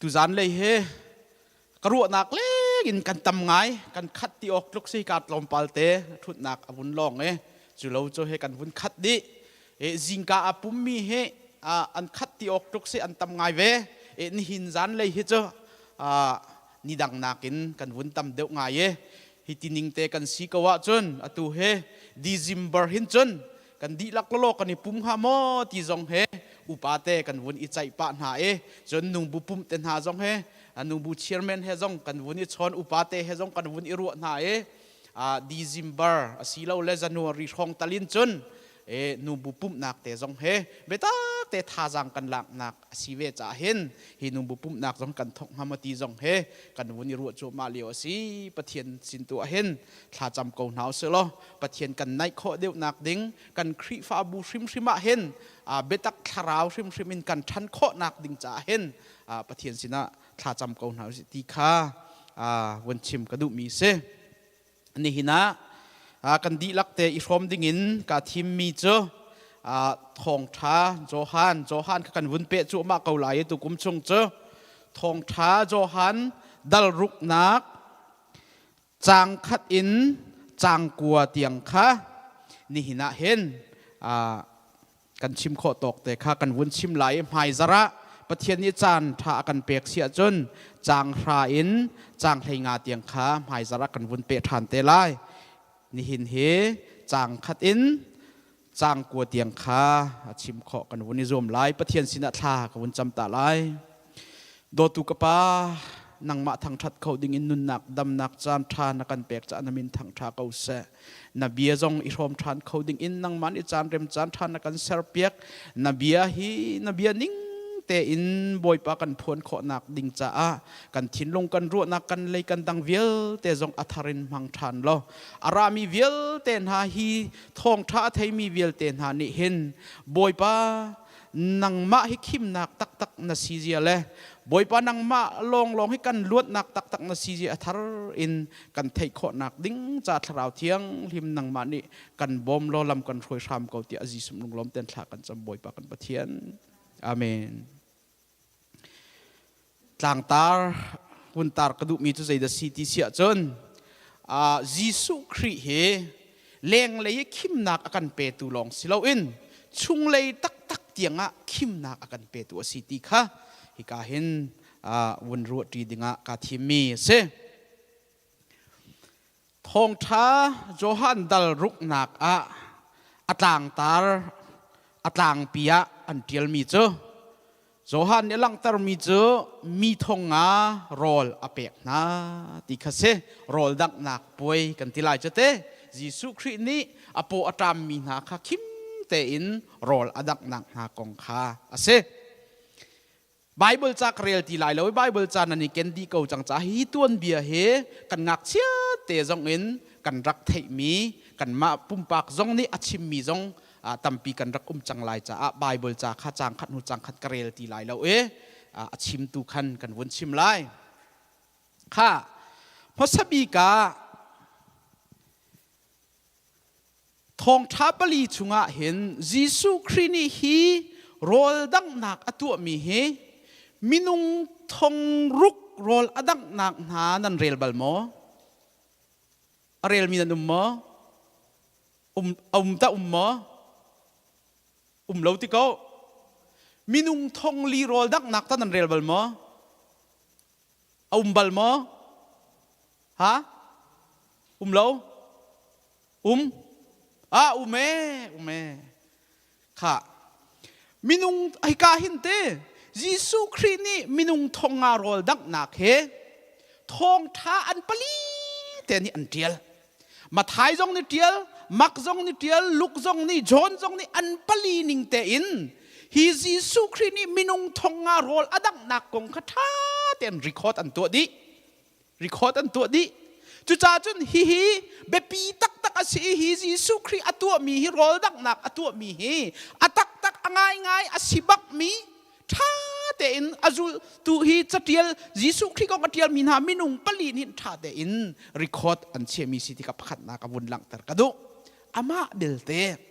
Tuzan lei he ka ruahnak leng in kan tam ngai, kan khat ti awk tluk si ka tlawmpal te thutnak a vun lawng e cu lo cu he kan vun khat dih. E zingka a pummi hi an khat ti awk tluk si an tam ngai ve. E nihin zan lei hi cu ni dang nakin kan vun tam deuh ngai e. Hi tining te kan si ko ahcun atu he December hin cun kan dihlak lawlaw kan i pum hnga maw ti zong he upa te kan vun i caih pah hna i cun nungbu pumh te hna zong he nungbu chairman he zong kan vun i chawn, upa te he zong kan vun i ruah hna i December asilole January hrawng talin cun e nubu pumhnak te zong he biatak te thazaang kan laknak a si ve caah hin hi nubu pumhnak zong kan thawk hnga maw ti zong he kan vun i ruah cuahmah lio a si. Pathian sin tu ah hin thlacam ko hna usih law Pathian kan naih khawh deuhnak ding, kan Khrihfabu hrimhrim ah hin biatak thlarau hrimhrim in kan ṭhan khawhnak ding caah hin Pathian sinah thlacam ko hna usih ti kha vun chim ka duhmi si. Nihin ah kan dihlak te i hrawm dingin ka thimmi cu Thawngṭha Johan, Johan kha kan vun peh cuahmah ko lai i tukum chung cu Thawngṭha Johan dal ruknak caang khat in caang kua tiang kha nihin ah hin kan chim khawh tawk te kha kan vun chim lai i hmaizarh ah Pathian nih caan ṭha a kan pek si ahcun caang hra in caang 15 tiang kha hmaizarh ah kan vun peh ṭhan te lai. Nihin hi caang khat in caang kua tiang kha a chim khawh kan vun i zuam lai. Pathian sinah thla ka vun cam ta lai. Dawtu ka Pa, nangmah thangṭhat kho ding in nunnak damnak caan ṭha na kan pek caah na min thangṭha ko seh. Na bia zong i hrawm ṭhan kho ding in nangmah nih caan rem caan ṭha na kan serpiak. Na bia hi na bia ning tein Bawipa kan phuan khawhnak ding caah kan thinlung, kan ruahnak, kan lei, kan dang vialte zong a thar in hmang ṭhan law a rami vialte hna hi thawngṭha a theimi vialte hna nih hin Bawipa nangmah hi khimnak taktak na si zia le Bawipa nangmah lawnglawng hi kan luatnak taktak na si zia a thar in kan theih khawhnak ding ca Thlarau Thianghlim nangmah nih kan bawm law lam kan hruai hram ko tiah Jesuh lunglawm ten thla kan cam, Bawipa kan Pathian. Amen. Tlangtar hun tar ka duhmi cu zeidah si ti siah cun Jesuh Khrih hi lenglei i khimnak a kan petu lawng si loin chunglei taktak tiangah khimnak a kan petu a si ti kha hika hin vun ruahṭi dingah kaa thimmi a si. Thawngṭha Johan dal ruknak ah a tlangtar a tlangpi ah an ṭialmi cu Johan nih a langhtermi cu mi thong nga rawl a pek hna ti kha si. Rawl danghnak puai kan ti lai cu te. Jesuh Khrih nih a paw a ṭammi hna kha khim tein rawl a danghnak hna kong kha a si. Bible ca ka rel ti lai lo i Bible ca nan i ken dih ko cang caah hi tuanbia hi kan ngakchia te zong in kan rak theihmi, kanmah pumpak zong nih a chimmi zong tampi kan rak um cang lai caah Bible ca kha caang khat hnu caang khat ka rel ti lai lo i a chimtu khan kan vun chim lai. Kha hmasa bik ah Thawngṭha pali chungah hin Jesuh Khrih nih hi rawl danghnak a tuahmi hi minung thong ruk rawl a danghnak hna nan rel bal maw? A relmi nan um maw? Um, um ta um maw? Um lo ti ko. Minung thong li rawl danghnak ta nan rel bal maw? A um bal maw? Ha? Um lo? Um? Ah, um e, um e. Kha. Minung hika hin te Jesuh Khrih nih minung thong nga rawl danghnak he thawngṭha an pali te nih an ṭial. Mathai zong nih ṭial, Mark zong nih ṭial, Luke zong nih, John zong nih an pali ning tein hi Jesuh Khrih nih minung thong nga rawl a danghnak kong kha ṭha tein record an tuah dih. Record an tuah dih. Cucaah cun hihi biapi taktak a si i hi Jesuh Khrih a tuahmi hi rawl danghnak a tuahmi hi a taktak a ngaingai a si bakmi ṭha tein a zultu hi catial Jesuh Khrih kong a ṭialmi hna minung pali nih ṭha tein record an chiahmi si tikah pakhatnak a vun langhter ka duh. Amah belte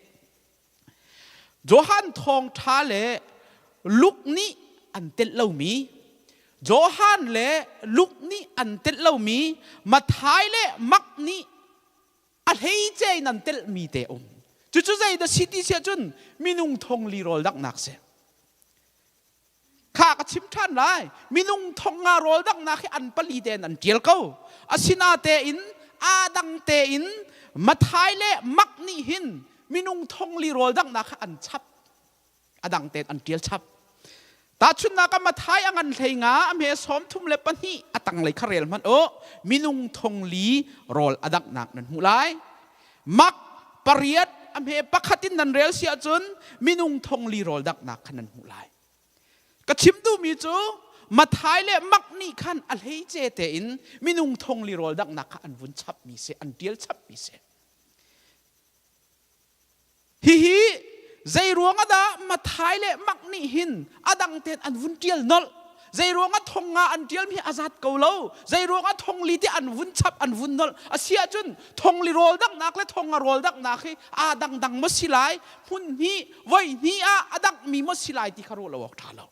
Johan thawngṭha le Luke nih an telh lomi. Johan le Luke nih an telh lomi Matthai le Mark nih a hleice in an telhmi te um. Cucu zeidah si ti si ahcun minung thong li rawl danghnak si. Kha ka chim ṭhan lai. Minung thong nga rawl danghnak hi an pali tein an ṭial ko. Asinatein aa dang tein Matthai le Mark nih hin minung thong li rawl danghnak kha an chap. A dang tein an ṭial chap. Tahchunhnak ah Matthai a ngan hlei nga a hme 32 a tanglei kha rel hmanh u. Minung thong li rawl a danghnak nan hmuh lai. Mark pariat a hme pakhat in nan rel si ahcun minung thong li rawl danghnak kha nan hmuh lai. Ka chim duhmi cu Matthai le Mark nih khan a hleice tein minung thong li rawl danghnak kha an vun chapmi si, an ṭial chapmi si. Hihi zei ruangah dah Matthai le Mark nih hin a dang tein an vun ṭial nolh? Zei ruangah thong nga an ṭialmi a zat ko lo? Zei ruangah thong li ti an vun chap an vun nolh? A si ahcun thong li rawl danghnak le thong nga rawl danghnak hi aa dangdang maw si lai? Hmun hnih, voi hnih ah a danghmi maw si lai ti kha ruah lo awk ṭha lo.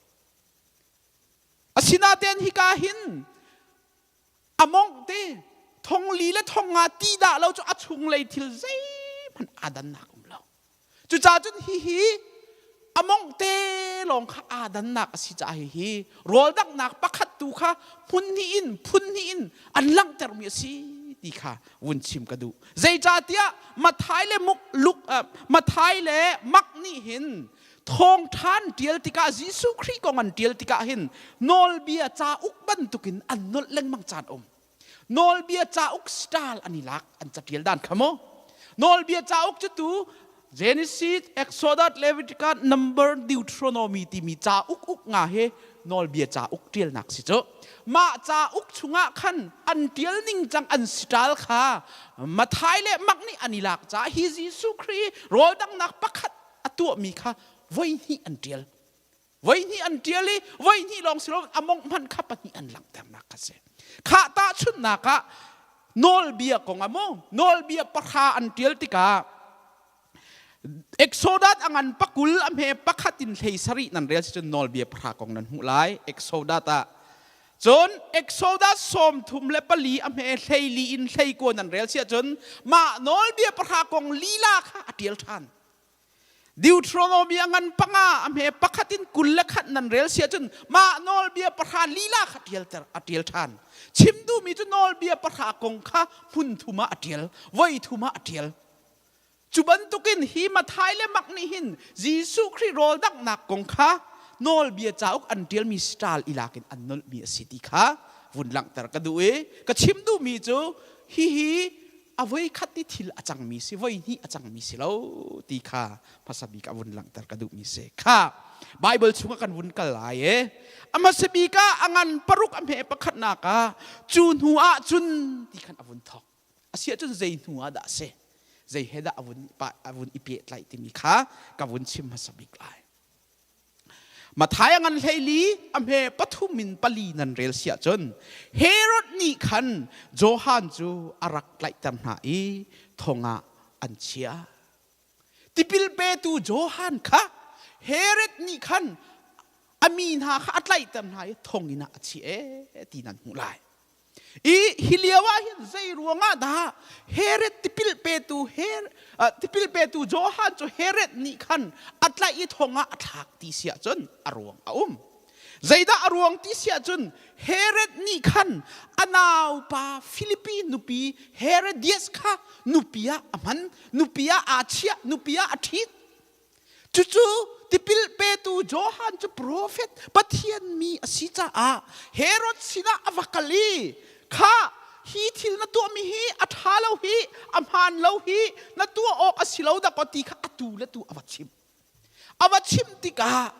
Asinain hika hin a mongh te thong li le thong nga ti dah lo cu a chunglei thil zeihmanh aa dannak um lo. Cucaah cun hihi a mongh te lawng kha aa dannak a si caah hihi rawl danghnak pakhat tu kha hmun hnih in phun hnih in an langhtermi a si ti kha vun chim ka duh. Zeicahtiah Matthai le Muk Luk Matthai le Mark nih hin thawngṭha an ṭial tikah Jesuh Khrih kong an ṭial tikah hin nawlbia cauk bantukin an nolh lengmang caan um. Nawlbia cauk style an i lak an caṭial dan kha mu. Nawlbia cauk cu tu Genesis, Exodus, Leviticus, Number, Deuteronomy timi cauk uk nga he nawlbia cauk ṭialnak si cu. Mah cauk chungah khan an ṭial ning cang an style kha Matthai le Mark nih an i lak caah hi Jesuh Khrih rawl danghnak pakhat a tuahmi kha voihnih an ṭial. Voihnih an ṭial i voihnih lawng si loin a mongh hmanh kha pahnih an langhternak kha si. Khah tahchunhnak ah nawlbia kong ah mu nawlbia pahra an ṭial tikah Exodus a ngan pakul a hme pakhat in hlei sarih nan rel si cun nawlbia pahra kong nan hmuh lai Exodus ah. Cun Exodus 34 a hme 14 in 19 nan rel si ahcun mah nawlbia pahra kong lila kha a ṭial ṭhan. Deuteronomy a ngan panga a hme pakhat in 21 nan rel si ahcun mah nawlbia pahra lila kha ṭialter a ṭial ṭhan. Chim duhmi cu nawlbia pahra kong kha hmun thum ah a ṭial, voi thum ah a ṭial. Cu bantukin hi Matthai le Mark nih hin Jesuh Khrih rawl danghnak kong kha nawlbia cauk an ṭialmi style i lak in an nolhmi a si ti kha vun langhter ka duh i ka chim duhmi cu hihi a voi khat i thil a cangmi si voi hnih a cangmi si lo ti kha hmasa bik a vun langhter ka duhmi si kha Bible chungah kan vun kal lai e a hmasa bik ah a ngan paruk a hme pakhatnak ah cu hnu ah cun ti khan a vun thok a si ahcun zei hnu ah dah si zei he dah a vun a vun i pehtlaih timi kha ka vun chim hmasa bik lai Matthai a ngan 14 a hme pathum in pali nan rel si ahcun Herod nih khan Johan cu a rak tlaihter hna i thong ah an chiah. Tipil petu Johan kha Herod nih khan a mi hna kha a tlaihter hna i thonginn ah a chiah ee ti nan hmuh lai. I hi lio ah hin zei ruangah dah Herod tipil petu Her tipil petu Johan cu Herod nih khan a tlaih i thong ah a thlak ti si ahcun a ruang a um. Zeidah a ruang ti si ahcun Herod nih khan a naupa Filipi nupi Herodias kha nupi ah a hman, nupi ah aa chiah, nupi ah a ṭhit. Cucu tipil petu Johan cu profet Pathian mi a si caah Herod sinah a va kal i kha hi thil na tuahmi hi a ṭha lo hi a hmaan lo hi na tuah awk a si lo dah ti kha atu le tu a va chimh. A va chimh tikah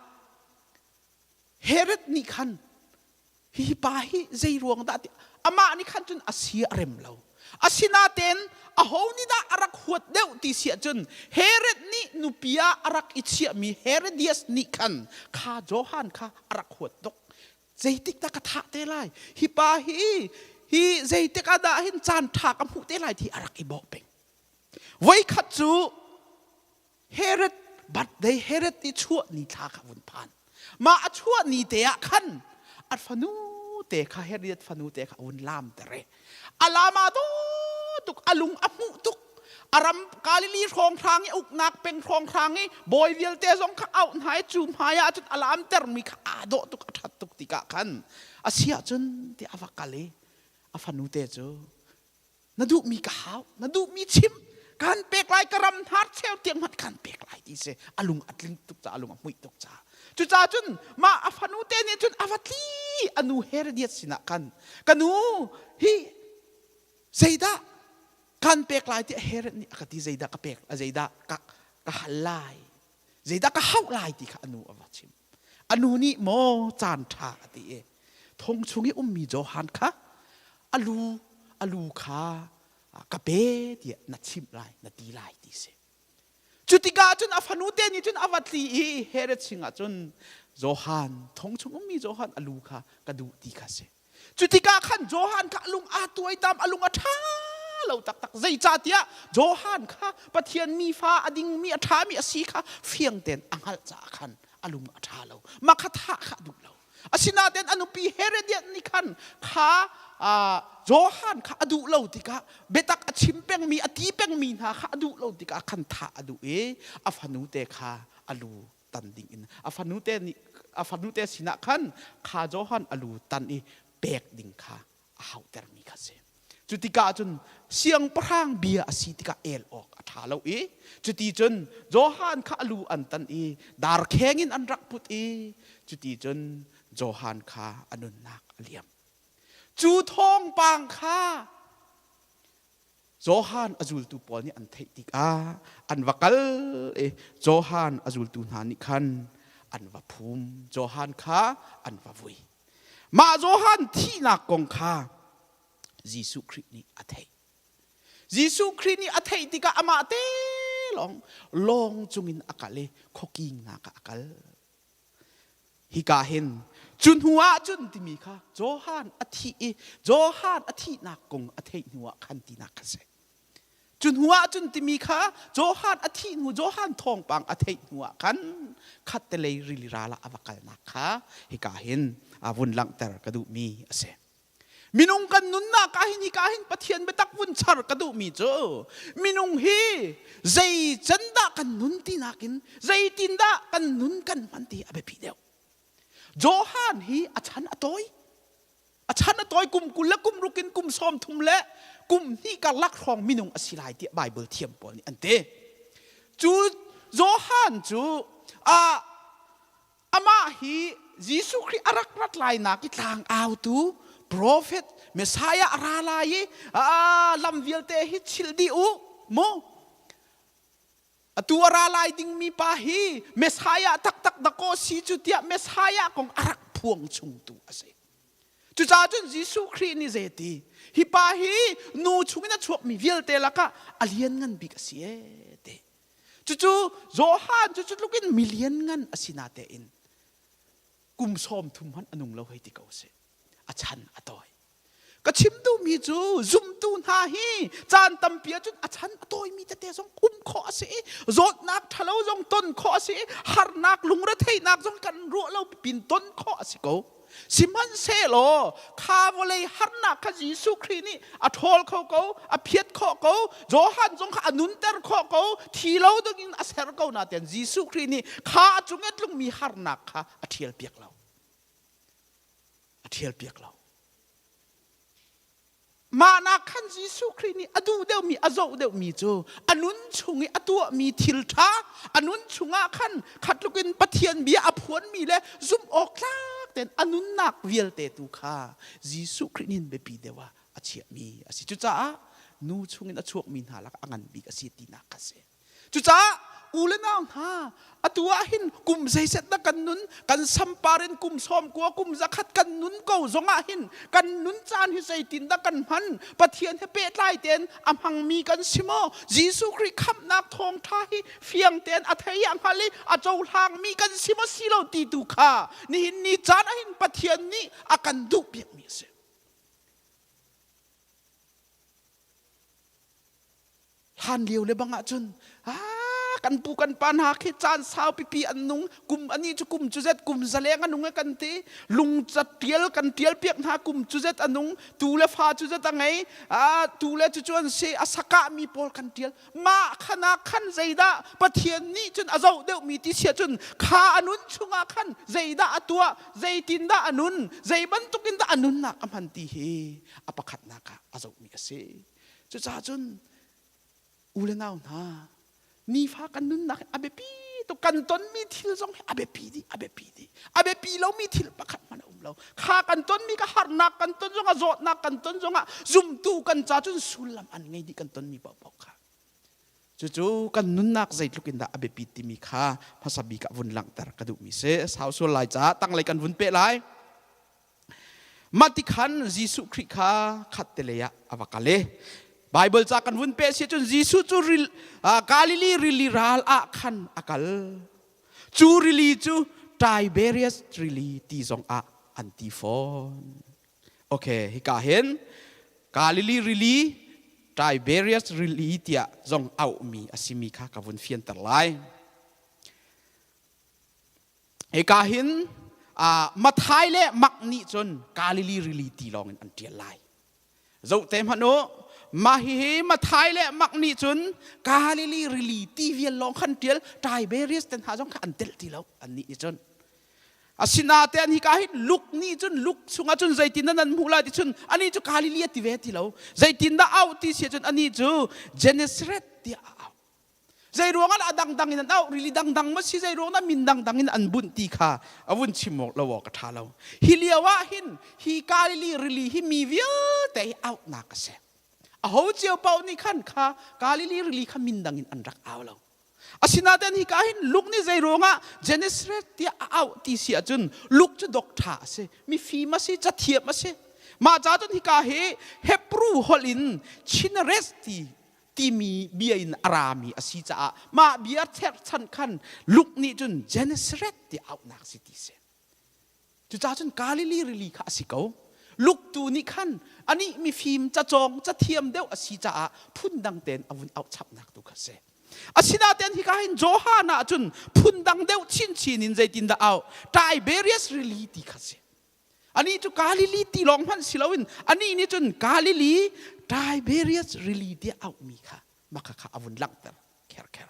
Herod nih khan hi pa hi zei ruang dah ti amah nih khan cun a si a rem lo. Asinain aho nih dah a rak huat deuh ti si ahcun Herod nih nupi ah a rak i chiahmi Herodias nih khan kha Johan kha a rak huat tuk. Zeitik dah ka thah te lai? Hi pa hi hi zeitik ah dah hin caan ṭha ka hmuh te lai ti a rak i bawh peng. Voikhat cu Herod birthday Herod i chuah ni thla kha vun phan. Mah a chuah ni te ah khan a fanu te kha Herod fanu te kha a vun lam ter i a lam aa dawh tuk a lung a hmuh tuk a ram Galilee hrawnghrang i uknak peng hrawnghrang i bawi vialte zong kha auh hna i cu hmai ah cun a lamter mi kha aa dawh tuk a ṭhat tuk tikah khan a si ahcun ti a va kal i a fanu te cu na duhmi ka hau na duhmi chim kan pek lai ka ram hnar cheu tiang hmanh kan pek lai ti si a lung a tling tuk ca a lung a hmuih tuk ca cucaah cun mah a fanu te nih cun a va tli a nu Herodias sinah khan ka nu hi zeidah kan pek lai ti Herod nih a ka ti zeidah ka pek zeidah ka ka hal lai zeidah ka hauh lai ti kha a nu a va chim a nu nih maw caan ṭha a ti i thong chung i ummi Johan kha a lu a lu kha ka pe tiah na chimh lai na ti lai ti si cu tikah cun a fanu te nih cun a va tli i Herod singah cun Johan thong chung ummi Johan a lu kha ka duh ti kha si Cu tikah khan Johan kha a lung aa tuaitam, a lung a ṭha lo taktak. Zeicahtiah Johan kha Pathian mi fa a dingmi, a ṭhami a si kha fiang tein a hngalh caah khan a lung a ṭha lo. Mah kha thah kha a duh lo. Asinain a nupi Herodias nih khan kha Johan kha a duh lo tikah biatak a chim pengmi, a ti pengmi hna kha a duh lo tikah khan thah a duh i a fanute kha a lu tan ding in a fanute nih a fanute sinah khan kha Johan a lu tan i pek ding kha a hautermi kha si. Cu tikah cun siangpahrang bia a si tikah el awk a ṭha lo i cuti cun Johan kha a lu an tan i darkheng in an rak put i cuti cun Johan kha a nunnak a liam. Cu thawngpang kha Johan a zultu pawl nih an theih tikah an va kal i Johan a zultu hna nih khan an va phum. Johan kha an va vui. Mah Johan thihnak kong kha Jesuh Khrih nih a theih. Jesuh Khrih nih a theih tikah amah te lawng lawng cungin a kal i khuakingnak ah a kal. Hika hin cu hnu ah cun timi kha Johan a thih i Johan a thihnak kong a theih hnu ah khan tinak kha si. Cu hnu ah cun timi kha Johan a thih hnu Johan thawngpang a theih hnu ah khan khattelei rili ral ah a va kalnak kha hika hin a vun langhter ka duhmi a si. Minung kan nunnak ah hin hika hin Pathian biatak vun char ka duhmi cu minung hi zei can dah kan nun ti nakin zeitin dah kan nun kan hman ti a biapi deuh. Johan hi a chan a tawi. A chan a tawi kum 20 le kum ruk in kum 30 le kum hnih karlak hrawng minung a si lai tiah Bible thiam pawl nih an ti. Cu Johan cu a Amah hi Jesuh Khrih a rak rat lainak i tlangautu prophet Messiah a ra lai i lam vialte hi chilh dih u mu atu a ra lai dingmi pa hi Messiah taktak dakaw si cu tiah Messiah kong a rak phuang chungtu a si. Cucaah cun Jesuh Khrih nih zeiti hi pa hi nu chungin a chuakmi vialte lakah a lianngan bik a si ee ti. Cucu Johan cu cutluk in milian ngan a si natein kum 30 hmanh a nung lo hei ti ko sih. A chan a tawi. Ka chim duhmi cu zumtu hna hi caan tampi ahcun a chan a tawimi tete zong um khawh a si i zawtnak ṭhalo zong ton khawh a si i harnak lungretheihnak zong kan ruah lo pin ton khawh a si ko. Sihmanhsehlaw kha vawlei harnak kha Jesuh Khrih nih a ṭhawl kho ko, a phiat khawh ko, Johan zong kha a nunter khawh ko, thi lo dingin a ser ko nain Jesuh Khrih nih kha a cung i a tlungmi harnak kha a ṭhialpiak lo. A ṭhialpiak lo. Mah nak khan Jesuh Khrih nih a duh deuhmi, a zoh deuhmi cu a nun chung i a tuahmi thil ṭha, a nun chungah khan khatluk in Pathian bia a phuanmi le zumh awk tlak tein a nunnak vialte tu kha Jesuh Khrih nih biapi deuh ah a chiahmi a si. Cucaah nu chungin a chuakmi hna lakah a ngan bik a si tinak kha a si. Cucaah u le nau hna, atu ah hin kum zeizat dah kan nun, kan sampar in kum 90, kum 100 kan nun ko zongah hin kan nun caan hi zeitindah kan hman? Pathian he pehtlai tein a hmangmi kan si maw? Jesuh Khrih khamhnak thawngṭha hi fiang tein a thei a hngal i a cohlangmi kan si maw si lo ti tu kha nihin ni caan ah hin Pathian nih a kan duhpiakmi a si. Hlan lio le bang ahcun ah. Kan pu kan pa hna khi caan sau pipi an nung. Kum ani cu kum cu zet kum zaleng a nung e kan ti. Lung ca tial kan tial piak hna kum cu zet a nung. Tu le fa cu zet a ngei. Ah, tu le cu cu an si. A sakah mi pawl kan tial. Mah khan ah khan zeidah Pathian nih cun a zoh deuhmi ti sia cun kha a nun chungah khan zeidah a tuah, zeitindah a nun, zei bantukin dah a nunnak a hman ti hi a pakhatnak ah a zohmi a si. Cucaah cun u le nau hna, nifa kan nunnak hi a biapi tuk. Kan tonmi thil zong hi a biapi dih, a biapi dih. A biapi lomi thil pakhat hmanh a um lo. Kha kan tonmi ka harnak kan ton zongah, zawtnak kan ton zongah, zumtu kan ca cun sullam an ngei dih kan tonmi paohpaoh kha. Cucu kan nunnak zeitluk in dah a biapit timi kha hmasa bik ah vun langhter ka duhmi si. Sau sual lai caah tanglei kan vun peh lai. Mah ti khan Jesuh Khrih kha khat te lei ah a va kal i Bible ca kan vun peh si cun Jesuh cu ril, Galilee rili ral ah khan a kal. Cu rili cu Tiberias rili ti zong ah an ti fawn. Okay, hika hin Galilee rili Tiberias rili tiah zong auhmi a simi kha ka vun fianter lai. Hika hin Mathai le Mark nih cun Galilee rili ti lawng in an ṭial lai. Zoh te hmanh u, mah hihi Mathai le Mark nih cun Galilee rili ti vial lawng khan ṭial, Tiberias te hna zong kha an telh ti lo, annih nih cun. Asinain hika hin Luke nih cun Luke chungah cun zeitindah nan hmuh lai ti cun anih cu Galilee a ti ve ti lo. Zeitindah auh ti si ahcun anih cu Gennesaret tiah a auh. Zei ruangah a dangdang in an auh rili dangdang ma si zei ruangah min dangdang in an bunh ti kha a vun chim awk lo awk a ṭha lo. Hi lio ah hin hi Galilee rili hi mi vialte hi auhnak a si. Aho cio paoh nih khan kha Galilee rili kha min dang in an rak au lo. Asinain hika hin Luke nih zei ruangah Gennesaret tiah a auh ti si ahcun Luke cu doctor a si, mifim a si, cathiam a si. Mah ca cun hika hi Hebrew holh in Chinneres ti timi bia in a rami a si caah mah bia cherhchan khan Luke nih cun Gennesaret ti auhnak si ti si. Cucaah cun Galilee rili kha a si ko. Luke tu nih khan anih mifim cacawng cathiam deuh a si caah phundang tein a vun auh chapnak tu kha si. Asinain hika hin Johan ah cun phundang deuh chinchin in zeitindah auh Tiberias rili ti kha si. Anih cu Galilee ti lawng hmanh si loin anih nih cun Galilee Tiberias rili tiah auhmi kha maka kha a vun langhter kherkher.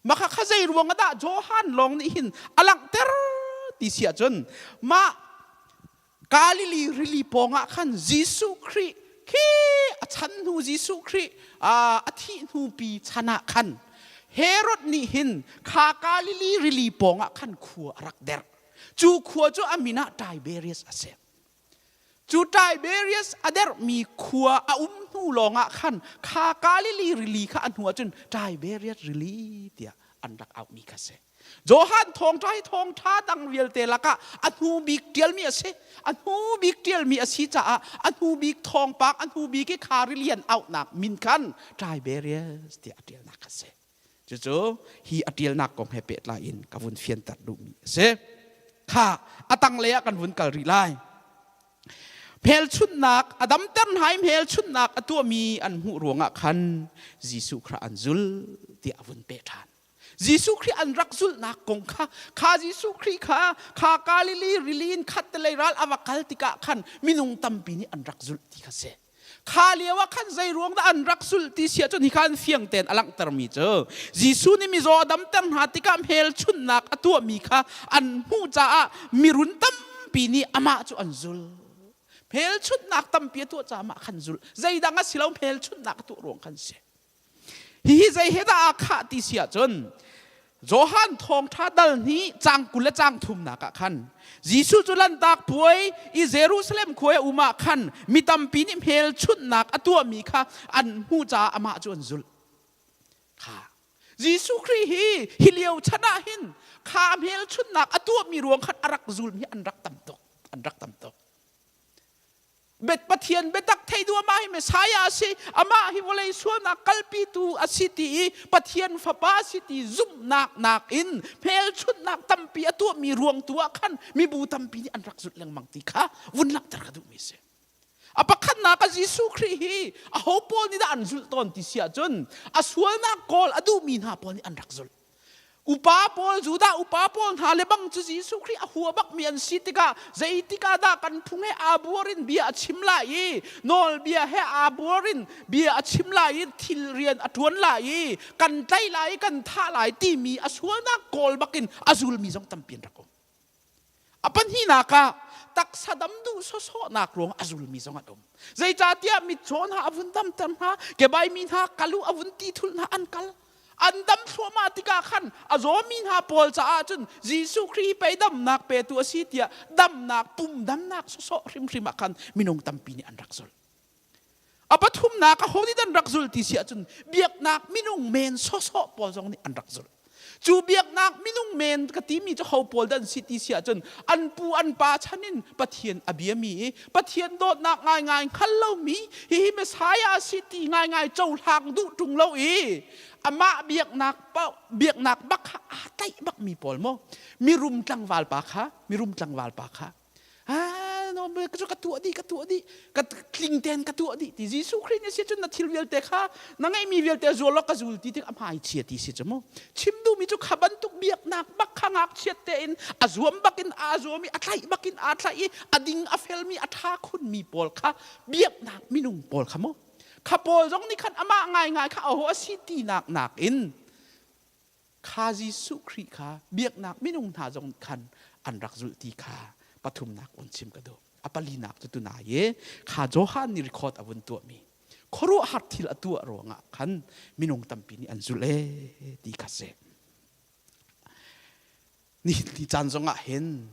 Maka kha zei ruang ah dah Johan lawng nih hin a langhter ti si ahcun mah Galilee rili pawng ah khan Jesuh Khrih khi a chan hnu Jesuh Khrih a thih hnu pi chan ah khan Herod nih hin kha Galilee rili pawng ah khan khua a rak derh. Cu khua cu a min ah Tiberias a si. Cu Tiberias a derhmi khua a um hnu lawngah khan kha Galilee rili kha a hnu ahcun Tiberias rili tiah an rak auhmi kha si. Johan thawngṭha hi thawngṭha dang vialte lakah a hnu bik ṭialmi a si. A hnu bik ṭialmi a si caah a hnu bik thawngpang, a hnu bik i kha rili an auhnak min khan Tiberias tiah a ṭialnak kha si. Cucu hi a ṭialnak kong he pehtlai in ka vun fianter duhmi a si. Kha a tanglei ah kan vun kal rih lai. Hmelchunhnak a damter hna i hmelchunhnak a tuahmi an hmuh ruangah khan Jesuh kha an zul tiah a vun peh ṭhan. Jesuh Khrih an rak zulhnak kong kha kha Jesuh Khrih kha kha Galilee rili in khattelei ral a va kal tikah khan minung tampi nih an rak zulh ti kha si. Kha lio ah khan zei ruang dah an rak sulh ti si ahcun hi khan fiang tein a langhtermi cu Jesuh nih mizaw a damter hna tikah hmelchunhnak a tuahmi kha an hmuh caah mirun tampi nih amah cu an zul. Hmelchunhnak tampi a tuah caah amah khan zul. Zeidang a si lo hmelchunhnak a tuah ruang khan si. Hihi zei he dah aa khah ti si ahcun Johan thawngṭha dal hnih caang 20 le caang thumnak ah khan Jesuh cu Lanhtak puai i Jerusalem khua i a um ah khan mi tampi nih hmelchunhnak a tuahmi kha an hmuh caah amah cu an zulh. Kha Jesuh Khrih hi hi lio chan ah hin kha hmelchunhnak a tuahmi ruang khan a rak zulmi an rak tam tuk. An rak tam tuk. Bet Pathian biatak thei duh amah hi Messiah a si amah hi vawlei sualnak kalpitu a si ti i Pathian fapa a si ti zumhnak nakin hmelchunhnak tampi a tuahmi ruang tu ah khan mibu tampi nih an rak zulh lengmang ti kha vun langhter ka duhmi a si. A pakhatnak ah Jesuh Khrih hi aho pawl nih dah an zulh tawn ti si ahcun a sualnak kawl a duhmi hna pawl nih an rak zulh. Upa pawl Judah upa pawl hna le bang cu Jesuh Khrih a hua bakmi an si tikah zeitikah dah kan phung he aa buar in bia a chim lai i nawlbia he aa buar in bia a chim lai i thil rian a ṭuan lai i kan tlaih lai i kan thah lai timi a sualnak kawl bakin a zulmi zong tampi an rak um. A pahnihnak ah taksa dam duh sawsawhnak ruang a zulmi zong an um. Zeicahtiah mitcaw hna a vun damter hna, kebai mi hna kalu a vun ti thul hna an kal. An dam thluahmah tikah khan a zawmi hna pawl caah cun Jesuh Khrih pei damnak petu a si tiah damnak pum damnak sawsawh hrimhrim ah khan minung tampi nih an rak zulh. A pathumnak aho nih dan rak zul ti si ahcun biaknak minung men sawsawh pawl zong nih an rak zulh. Cu biaknak minung men ka timi cu ho pawl dan si ti si ahcun an pu an pa chan in Pathian a biami i Pathian dawtnak ngaingai hngal lomi hihi Messiah a si ti ngaingai cohlang duh ṭung lo i amah biaknak biaknak bak kha aa tlaih bakmi pawl maw mirum tlangval pa kha mirum tlangval pa kha ah no ka ka tuah dih ka tuah dih ka tling ten ka tuah dih ti Jesuh Khrih nih si cun na thil vialte kha na ngeihmi vialte zual law ka zul ti tik a hmai chia ti si cu mu chim duhmi cu kha bantuk biaknak bak kha ngakchiat tein a zuam bakin aa zuam i a tlaih bakin aa tlaih i a ding a felmi a ṭha khunmi pawl kha biaknak minung pawl kha mu kha pawl zong nih khan amah ngaingai kha aho a si tinak nakin kha Jesuh Khrih kha biaknak minung hna zong khan an rak zulh ti kha pathumnak on chim ka duh. A palinak cu tunai i kha Johan nih record a vun tuahmi khuaruahhar thil a tuah ruangah khan minung tampi nih an zulh ee ti kha si. Nihin ni caan zongah hin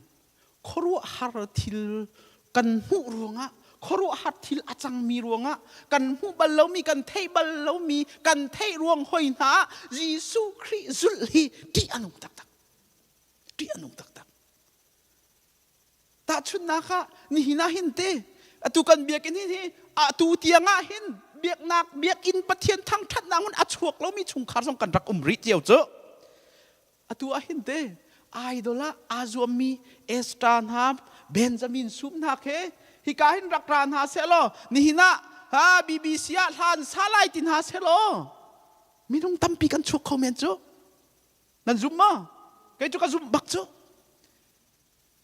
khuaruahhar thil kan hmuh ruangah khuaruahhar thil a cangmi ruangah kan hmuh bal lomi kan theih bal lomi kan theih ruang hoi hna ah Jesuh Khrih zulh hi ṭih a nung taktak ṭih a nung taktak tahchunhnak ah nihin ah hin te atu kan biakinn hi atu tiang ah hin biaknak biakinn Pathian thangṭhatnak hun a chuak lomi chungkhar zong kan rak um rih cio cu Atu ah hin te idol ah aa zuammi Esther hna Benjamin sum hna khi hika hin rak ra hna sehlaw nihin ah ha BBC ah hlan sa lai ti hna sehlaw minung tampi kan chuak kho men cu nan zum maw kei cu ka zumh bak cu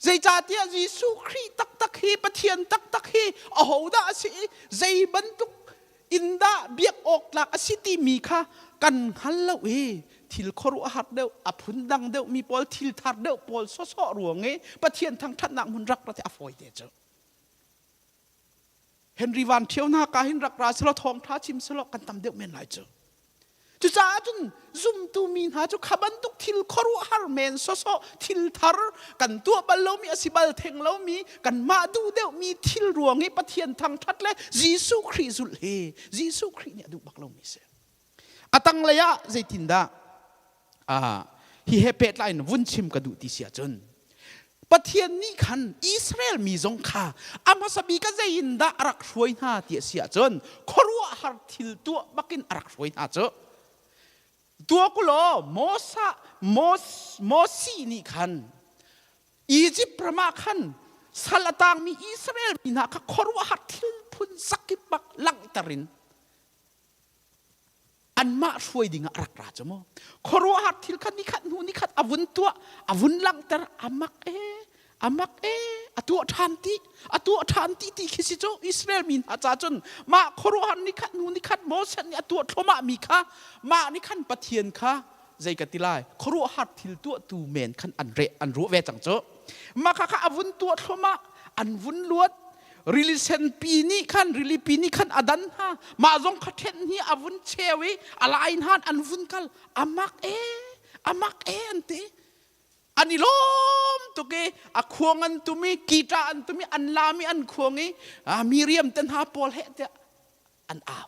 Zeicahtiah Jesuh Khrih taktak hi Pathian taktak hi ahodah a si i zei bantuk in dah biak awk tlak a si timi kha kan hngal lo i thil khuaruahhar deuh a phundang deuh mi pawl thil thar deuh pawl sawsawh ruang i Pathian thangṭhatnak hmun rak ra ti a fawi te cu. Henry Van Ṭhio hna ka hin rak ra selaw thawngṭha chim selaw kan tam deuh men lai cu. Cucaah cun zumtu mi hna cu kha bantuk thil khuaruahhar men sawsawh thil thar kan tuah bal lomi a si bal theng lomi kanmah duh deuhmi thil ruang i Pathian thangṭhat le Jesuh Khrih zulh hi Jesuh Khrih nih a duh bak lomi si. A tanglei ah zeitindah ah hi he pehtlai in vun chim ka duh ti si ahcun Pathian nih khan Israel mi zong kha a hmasa bik ah zei in dah a rak hruai hna ti a si ahcun khuaruahhar thil tuah bakin a rak hruai hna cu tuak u law Moses Moses nih khan Egypt ram ah khan sal a tangmi Israel mi hna kha khuaruahhar thil phun zakip bak langhter in anmah hruai ding ah a rak ra cu mu khuaruahhar thil kha nikhat hnu nikhat a vun tuah a vun langhter a mak e a mak e a tuah ṭhan ti a tuah ṭhan ti ti khi si cu Israel mi hna ca cun mah khuaruahhar nikhat hnu nikhat Moses nih a tuah thluahmah mi kha mah nih khan Pathian kha zei ka ti lai khuaruahhar thil tuahtu men khan an re an ruah ve cang cu mah kha kha a vun tuah thluahmah an vun luat rili senpi nih khan rili pi nih khan a dan hna mah zong kha ṭhen hi a vun cheu i a lai hnan an vun kal amak e amak e an ti an i lawm tuk i a khuang an tum i kita an tum i an lam i an khuang i Miriam te hna pawl he tiah an au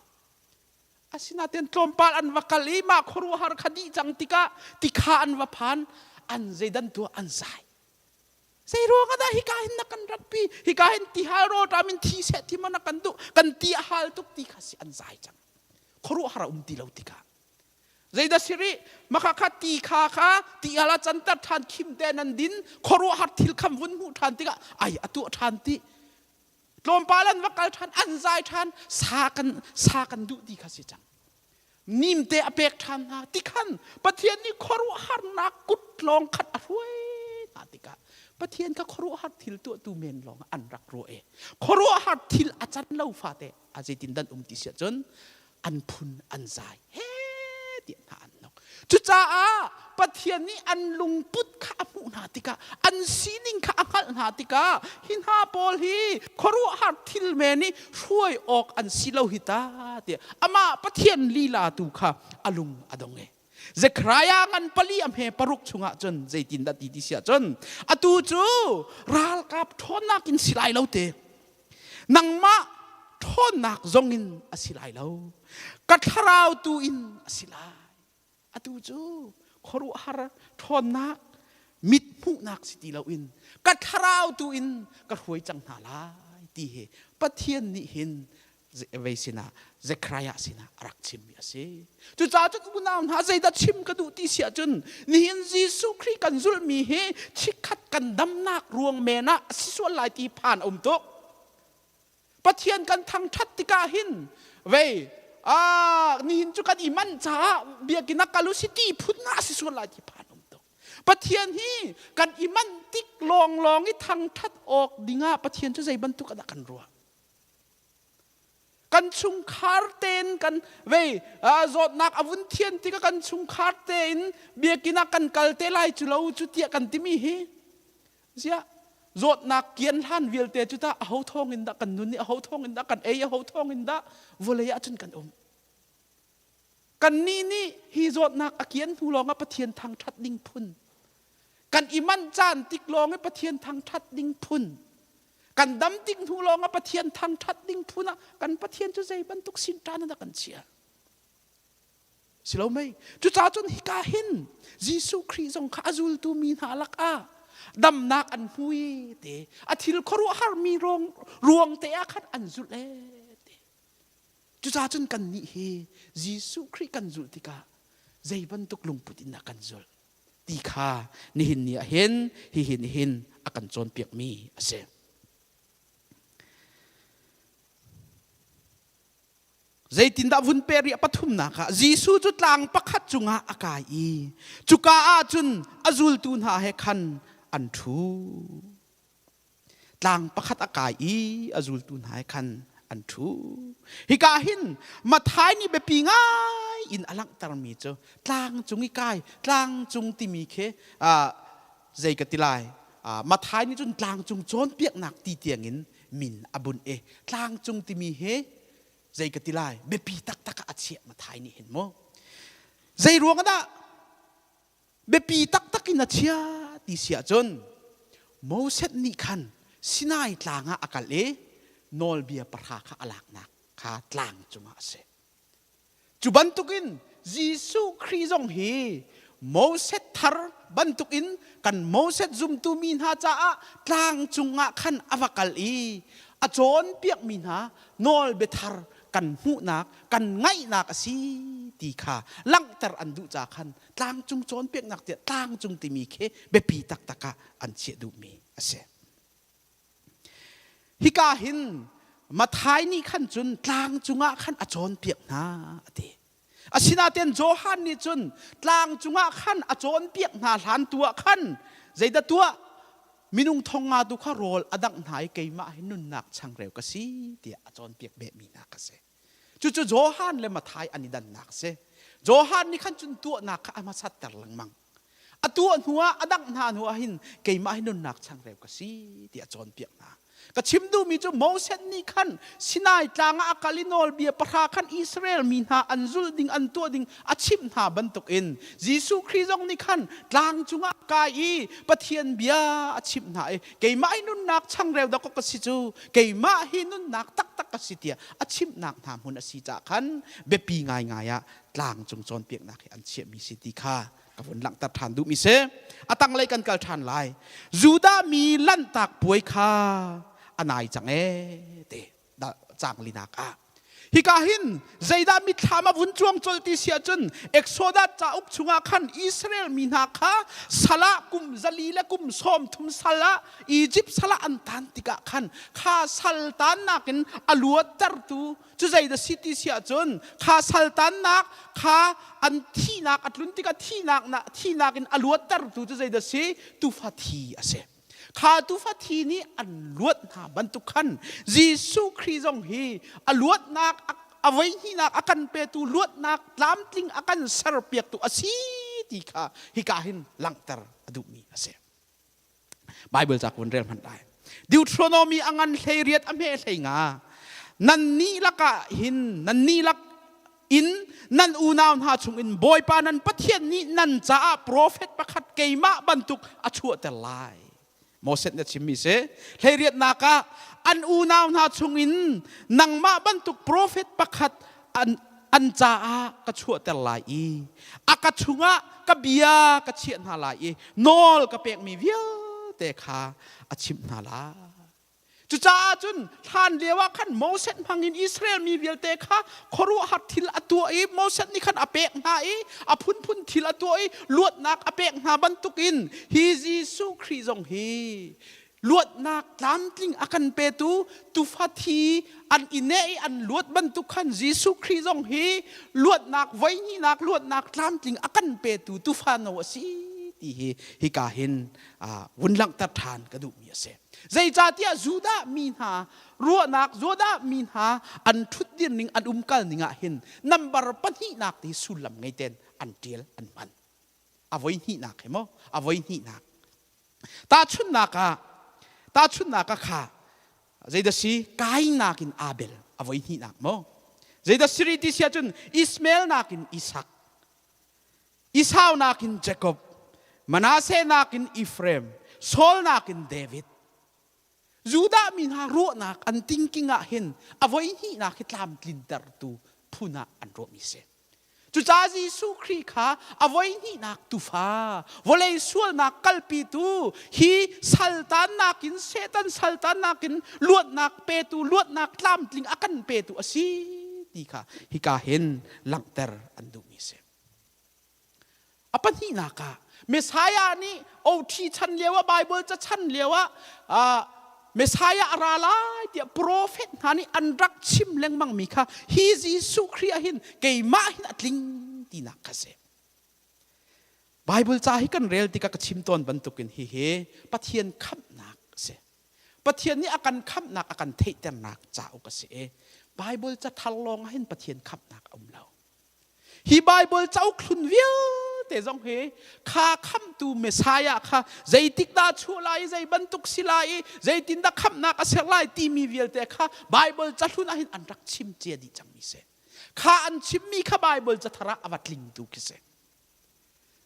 asinain tlawmpal an va kal i mah khuaruahhar kha dih cang tikah tikha an va phan an zeidan tuah an zai Zei ruang ah dah hika hin na kan ratpi? Hika hin ti hal rawlṭam in thi seh ti maw na kan duh? Kan ti a hal tuk ti kha si an zai cang. Khuaruahhar a um ti lo tikah. Zeidah si rih? Maka kha ti kha kha ti hal ah canter ṭhan khim te nan din khuaruahhar thil kham vun hmuh ṭhan tikah ai a tuah ṭhan ti. Tlawmpal an va kal ṭhan an zai ṭhan sa kan sa kan duh ti kha si cang. Nimte a pek ṭhan hna ti khan Pathian nih khuaruahharnak kut lawng khat a hruai hna tikah Pathian kha khuaruahhar thil tuahtu men lawng an rak ruah i khuaruahhar thil a can lo fate a zeitin dan um ti siah cun an phun an zai he tiah hna an nok. Cucaah Pathian nih an lungput kha a hmuh hna tikah an sining kha a hngalh hna tikah hi hna pawl hi khuaruahhar thil men i hruai awk an si lo hi ta tiah amah Pathian lila tu kha a lung a dong e. Zekhariah ngan pali a hme paruk chungah cun zeitindah ti ti siah cun atu cu ralkap ṭhawnnak in si lai lo te nangmah ṭhawnnak zongin a si lai lo ka thlarau tu in a si lai atu cu khuaruahhar ṭhawnnak mit hmuhnak si ti loin ka thlarau tu in ka hruai cang hna lai ti hi Pathian nih hin vei sinah Zekhariah sinah a rak chimmi a si. Cucaah cun unau hna zeidah chim ka duh ti si ahcun nihin Jesuh Khrih kan zulhmi hi chikkhat kan damnak ruang men ah a si sual lai ti phan a um tuk. Pathian kan thangṭhat tikah hin vei ah nihin cu kan i manh caah biakinn ah kal u si ti phun ah a si sual lai ti phan a um tuk. Pathian hi kan i manh tik lawnglawng i thangṭhat awk dingah Pathian cu zei bantuk ah dah kan ruah? Kan chungkhar tein kan vei zawtnak a vun thian tikah kan chungkhar tein biakinn ah kan kal te lai cu lo cu tiah kan timi hi ziah zawtnak kian hlan vialte cu tah aho thawng in dah kan nun i aho thawng in dah kan ei aho thawng in dah vawlei ah cun kan um. Kannih nih hi zawtnak a kian hnu lawngah Pathian thangṭhat ding phun. Kan i manh caan tik lawng i Pathian thangṭhat ding phun. Kan dam tik hnu lawngah Pathian thangṭhat ding phun ah kan Pathian cu zei bantuk sin ṭan in a kan chia. Si lo mei? Cucaah cun hika hin Jesuh Khrih zong kha a zultu mi hna lakah damnak an hmu i te a thil khuaruahhar mi ruang ruang te ah khan an zulh ee te. Cucaah cun kannih hi Jesuh Khrih kan zulh tikah zei bantuk lungput in dah kan zulh ti kha nihin ni ah hin hihi nihin a kan cawnpiakmi a si. Zeitindah vun pe rih a pathumnak ah Jesuh cu tlang pakhat cungah a kai i cuka ah cun a zultu hna he khan an ṭhu. Tlang pakhat a kai i a zultu hna he khan an ṭhu. Hika hin Matthai nih biapi ngai in a langhtermi cu tlang cung i kai, tlang cung timi khi zei ka ti lai? Matthai nih cun tlang cung cawnpiaknak ti tiangin min a bunh i tlang cung timi hi zei ka ti lai? Biapi taktak ah a chiah Matthai nih hin mu. Zei ruang dah biapi taktak in a chia ti si ahcun Moses nih khan Sinai tlang ah a kal i nawlbia pahra kha a laknak kha tlang cungah a si. Cu bantukin Jesuh Khrih zong hi Moses thar bantukin kan Moses zumtu mi hna caah tlang cungah khan a va kal i a cawnpiakmi hna nawlbia thar kan hmuhnak kan ngaihnak a si ti kha langhter an duh ca khan tlangcung cawnpiaknak tiah tlangcung timi khi biapi taktak ah an chiah duhmi a si. Hika hin Mathai nih khan cun tlangcung ah khan a cawnpiak hna a ti. Asinain Johan nih cun tlangcung ah khan a cawnpiak hna hlan tu ah khan zeidah tuah minung thong nga tu kha rawl a dangh hna i keimah hi nunnak changreu ka si tiah a cawnpiak behmi hna ka si. Cucu Johan le Mathai an i dannak a si. Johan nih khan cun tuahnak kha a hmasatter lengmang. A tuah hnuah a dangh hna hnuah hin keimah hi nunnak changreu ka si tiah a cawnpiak hna. Ka chim duhmi cu Moses nih khan Sinai tlang ah a kal i nawlbia pahra khan Israel mi hna an zulh ding an tuah ding a chimh hna bantukin Jesuh Khrih zong nih khan tlang cungah kai i Pathian bia a chimh hna i keimah hi nunnak changreu dawk ka si cu keimah hi nunnak taktak ka si tiah a chimhnak hna hmun a si caah khan biapi ngaingai ah tlangcung cawnpiaknak hi an chiahmi si ti kha ka vun langhter ṭhan duhmi si. A tanglei kan kal ṭhan lai. Judah mi lanhtak puai kha a nai cang ee te cang linak ah. Hika hin zeidah mitthlam a vun cuang colh ti si ahcun Exodus cauk chungah khan Israel mi hna kha sal ah kum 400 le kum 30 sal ah Egypt sal ah an tan tikah khan kha sal tannak in a luattertu cu zeidah si ti si ahcun kha sal tannak kha an thihnak a tlun tikah thihnak na thihnak in a luattertu cu zeidah si tufa thi a si. Kha tufa thi nih an luat hna bantuk khan Jesuh Khrih zong hi a luatnak a voihnihnak a kan petu luatnak tlamtling a kan serpiaktu a si ti kha hika hin langhter a duhmi a si. Bible ca kun rel hmanh lai. Deuteronomy a ngan 18 a hme 15. Nan nih lakah hin nan nih lak in nan unau hna chungin Bawipa nan Pathian nih nan caah profet pakhat keimah bantuk a chuahter lai. Moses nih a chimmi si. Hleiriatnak ah an unau hna chungin nangmah bantuk profet pakhat an, an caah ka chuahter lai i a ka chungah ka bia ka chiah hna lai i nawl ka pekmi vialte kha a chimh hna lai. Cucaah cun hlan lio ah khan Moses hmangin Israel mi vialte kha khuaruahhar thil a tuah i Moses nih khan a pek hna i a phunphun thil a tuah i luatnak a pek hna bantukin hi Jesuh Khrih zong hi luatnak tlamtling a kan petu tufa thi an i neh i an luat bantuk khan Jesuh Khrih zong hi luatnak voihnihnak luatnak tlamtling a kan petu tufa no a si ti hi hika hin vun langhter ṭhan ka duhmi a si. Zeicahtiah Judah mi hna ruahnak, Judah mi hna an ṭhutdir ning, an umkal ning ah hin nambar pahnihnak ti sullam ngei ten an ṭial, an hman. A voi hnihnak he maw? A voi hnihnak. Tahchunhnak ah, tahchunhnak ah kha zeidah si Kain nakin Abel a voi hnihnak maw? Zeidah siri ti si ahcun Ismael nakin Isak, Esau nakin Jakob, Manasseh nakin Ephraim, Saul nakin David. Judah mi hna ruahnak an thinking ah hin a voi hnihnak hi tlamtlintertu phun ah an ruahmi si. Cucaah Jesuh Khrih kha a voi hnihnak tufa, vawlei sualnak kalpitu, hi saltannak in Satan saltannak in luatnak petu, luatnak tlamtling a kan petu a si ti kha hika hin langhter an duhmi a si. A pahnihnak ah Messiah nih OT chan lio ah Bible ca chan lio ah Messiah a ra lai tiah profet hna nih an rak chim lengmang mi kha hi Jesuh Khrih ah hin keimah hin a tling tinak kha si. Bible ca hi kan rel tikah ka chim tawn bantukin hihi Pathian khamhnak a si. Pathian nih a kan khamhnak a kan theihternak cauk a si i Bible ca thar lawng ah hin Pathian khamhnak a um lo. Hi Bible cauk hlun vialte zong hi kha khamhtu Messiah kha zeitik dah chuah lai i zei bantuk si lai i zeitindah khamhnak a ser lai timi vialte kha Bible cahlun ah hin an rak chim cia dih cangmi si. Kha an chimmi kha Bible cathar ah a va tlingtu khi si.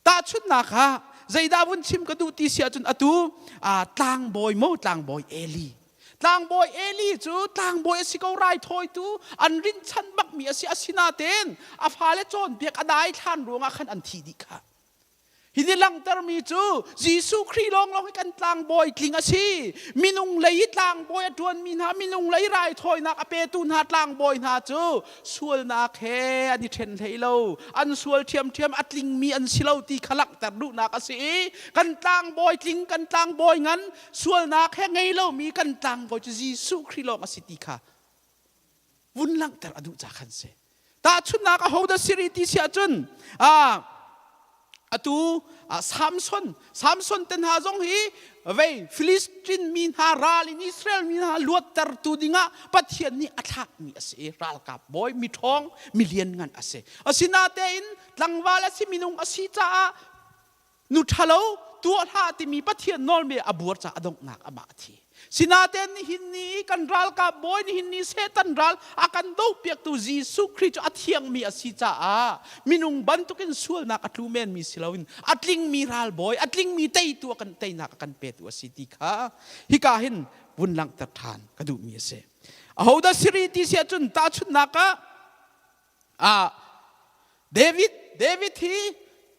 Tahchunhnak ah zeidah vun chim ka duh ti si ahcun atu tlangbawi mo tlangbawi Eli. Tlangbawi Eli cu tlangbawi a si ko raithawitu an rinhchanh bakmi a si asinain a fale cawnpiak a daithlan ruangah khan an thi dih kha. Hi nih langhtermi cu Jesuh Khrih lawnglawng hi kan tlangbawi tling a si. Minung lei i tlangbawi a ṭuanmi hna, minung lei raithawinak a petu hna tlangbawi hna cu sualnak he an i ṭhen hlei lo. An sual ṭhiamṭhiam a tlingmi an si lo ti kha langhter duhnak a si i kan tlangbawi tling, kan tlangbawi ngan, sualnak he ngei lomi kan tlangbawi cu Jesuh Khrih lawng a si ti kha vun langhter a duh ca khan si. Tahchunhnak ahodah si rih ti si ahcun atu Samson Samson te hna zong hi vei Philistine mi hna ral in Israel mi hna luattertu dingah Pathian nih a thlakmi a si i ralkap bawi miṭhawng milian ngan a si. Asinatein tlangval a si minung a si caah nu ṭhalo tuah hlah timi Pathian nawlmi a buar caah a donghnak amah a thi. Sinaten nihin ni kan ralkap bawi nihin ni Satan ral a kan dohpiaktu Jesuh Khrih cu a thiangmi a si caah minung bantukin sualnak a tlu menmi si loin a tlingmi ralbawi a tlingmi teitu a kan teinak a kan petu a si ti kha hika hin vun langhter ṭhan ka duhmi a si. Ahodah siri ti si ahcun tahchunhnak ah David David hi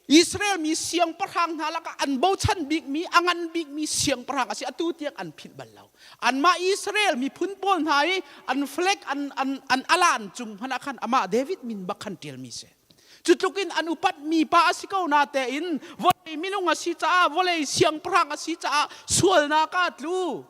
Israel mi siangpahrang hna lakah an bochan bikmi, a ngan bikmi siangpahrang a si. Atu tiang an philh bal lo. Anmah Israel miphun pawl hna i an flag an an an alan cung hmanh ah khan amah David min bak khan ṭialmi si. Cu tluk in an upatmi pa a si ko na tein vawlei minung a si caah vawlei siangpahrang a si caah sualnak ah a tlu.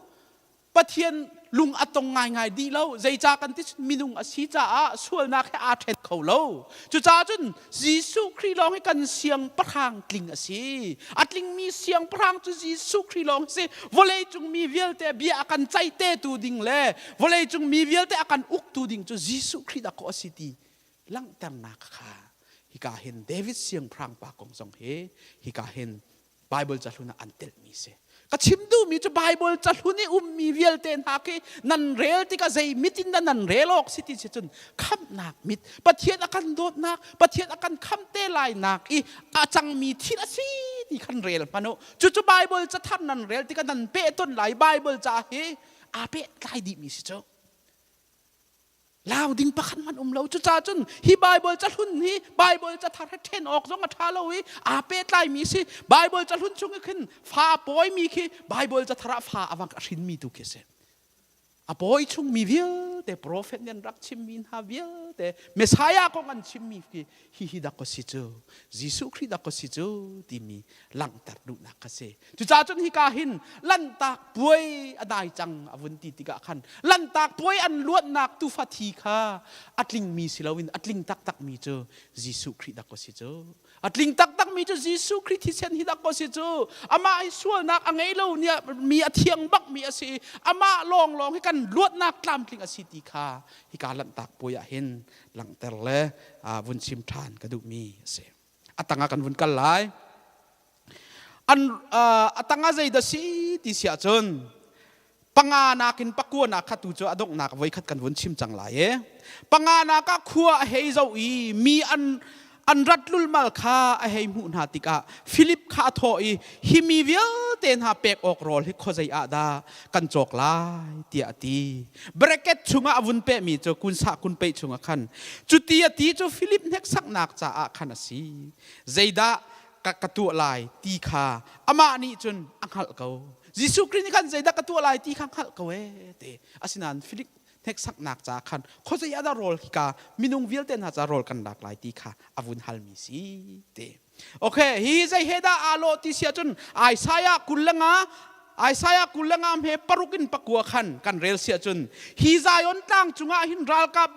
Pathian lung a tong ngaingai dih lo. Zeicah kan ti minung a si caah sualnak he aa ṭhen kho lo. Cucaah cun Jesuh Khrih lawng hi kan siangpahrang tling a si. A tlingmi siangpahrang cu Jesuh Khrih lawng a si. Vawleicung mi vialte bia a kan ceihtertu ding le vawleicung mi vialte a kan uktu ding cu Jesuh Khrih dah kaw a si ti langhternak kha hika hin David siangpahrang pa kong zong hi hika hin Bible cahlun ah an telhmi si. Ka chim duhmi cu Bible cahlun i ummi vialte hna khi nan rel tikah zei mit in dah nan rel awk si ti si cun khamhnak mit, Pathian a kan dawtnak, Pathian a kan khamh te lainak i a cangmi thil a si ti khan rel hmanh u. Cucu Bible cathar nan rel tikah nan peh ton lai Bible ca hi aa pehtlai dihmi si cu. Lau ding pakhat hmanh um lo. Cucaah cun hi Bible cahlun hi Bible cathar he ṭhen awk zong a ṭha lo i aa pehtlaimi si. Bible cahlun chung i khin fa a pawimi khi Bible cathar ah fa a vang a hrinmi tu khi a si. A pawi chungmi vialte profet nih an rak chimmi hna vialte Messiah kong an chimmi khi hihi dak si cu Jesuh Khrih dak si cu timi langhter duhnak kha si. Cucaah cun hika hin Lanhtak puai a dai cang a vun ti tikah khan Lanhtak puai an luatnak tuufa thi kha a tlingmi si loin a tling taktakmi cu Jesuh Khrih dak si cu. A tling taktakmi cu Jesuh Khrih thisen hi dak si cu. Amah hi sualnak a ngei lo mi a thiang bakmi a si i amah lawnglawng hi kan luatnak tlamtling a si ti kha hika Lanhtak puai ah hin langhter le vun chim ṭhan ka duhmi a si. A tangah kan vun kal lai. An a tangah zeidah si ti si ahcun panga nakin pakua nak kha tu cu a donghnak voikhat kan vun chim cang lai e. Panga nak ah khua a hei zoh i mi an an rat lulmal kha a hei hmuh hna tikah Philip kha a thawh i hi mi vialte hna pek awk rawl hi khuazei ah dah kan cawk lai tiah a ti. Bracket chungah a vun pehmi cu kunsa kunpeih chungah khan cuti a ti cu Philip hneksaknak caah khan a si. Zeidah ka, ka tuah lai ti kha amah nih cun a hngalh ko. Jesuh Khrih nih khan zeidah ka tuah lai ti kha hngalh ko ee ti. Asinain Philip hneksaknak caah khan khuazei ah dah rawl hika minung vialte hna ca rawl kan lak lai ti kha a vun halmi si ti. Okay, hi zei he dah aa lawh ti si ahcun Isaiah 25 Isaiah 25 he paruk in pakua khan kan rel si ahcun hi Zion tlang cungah hin ralkap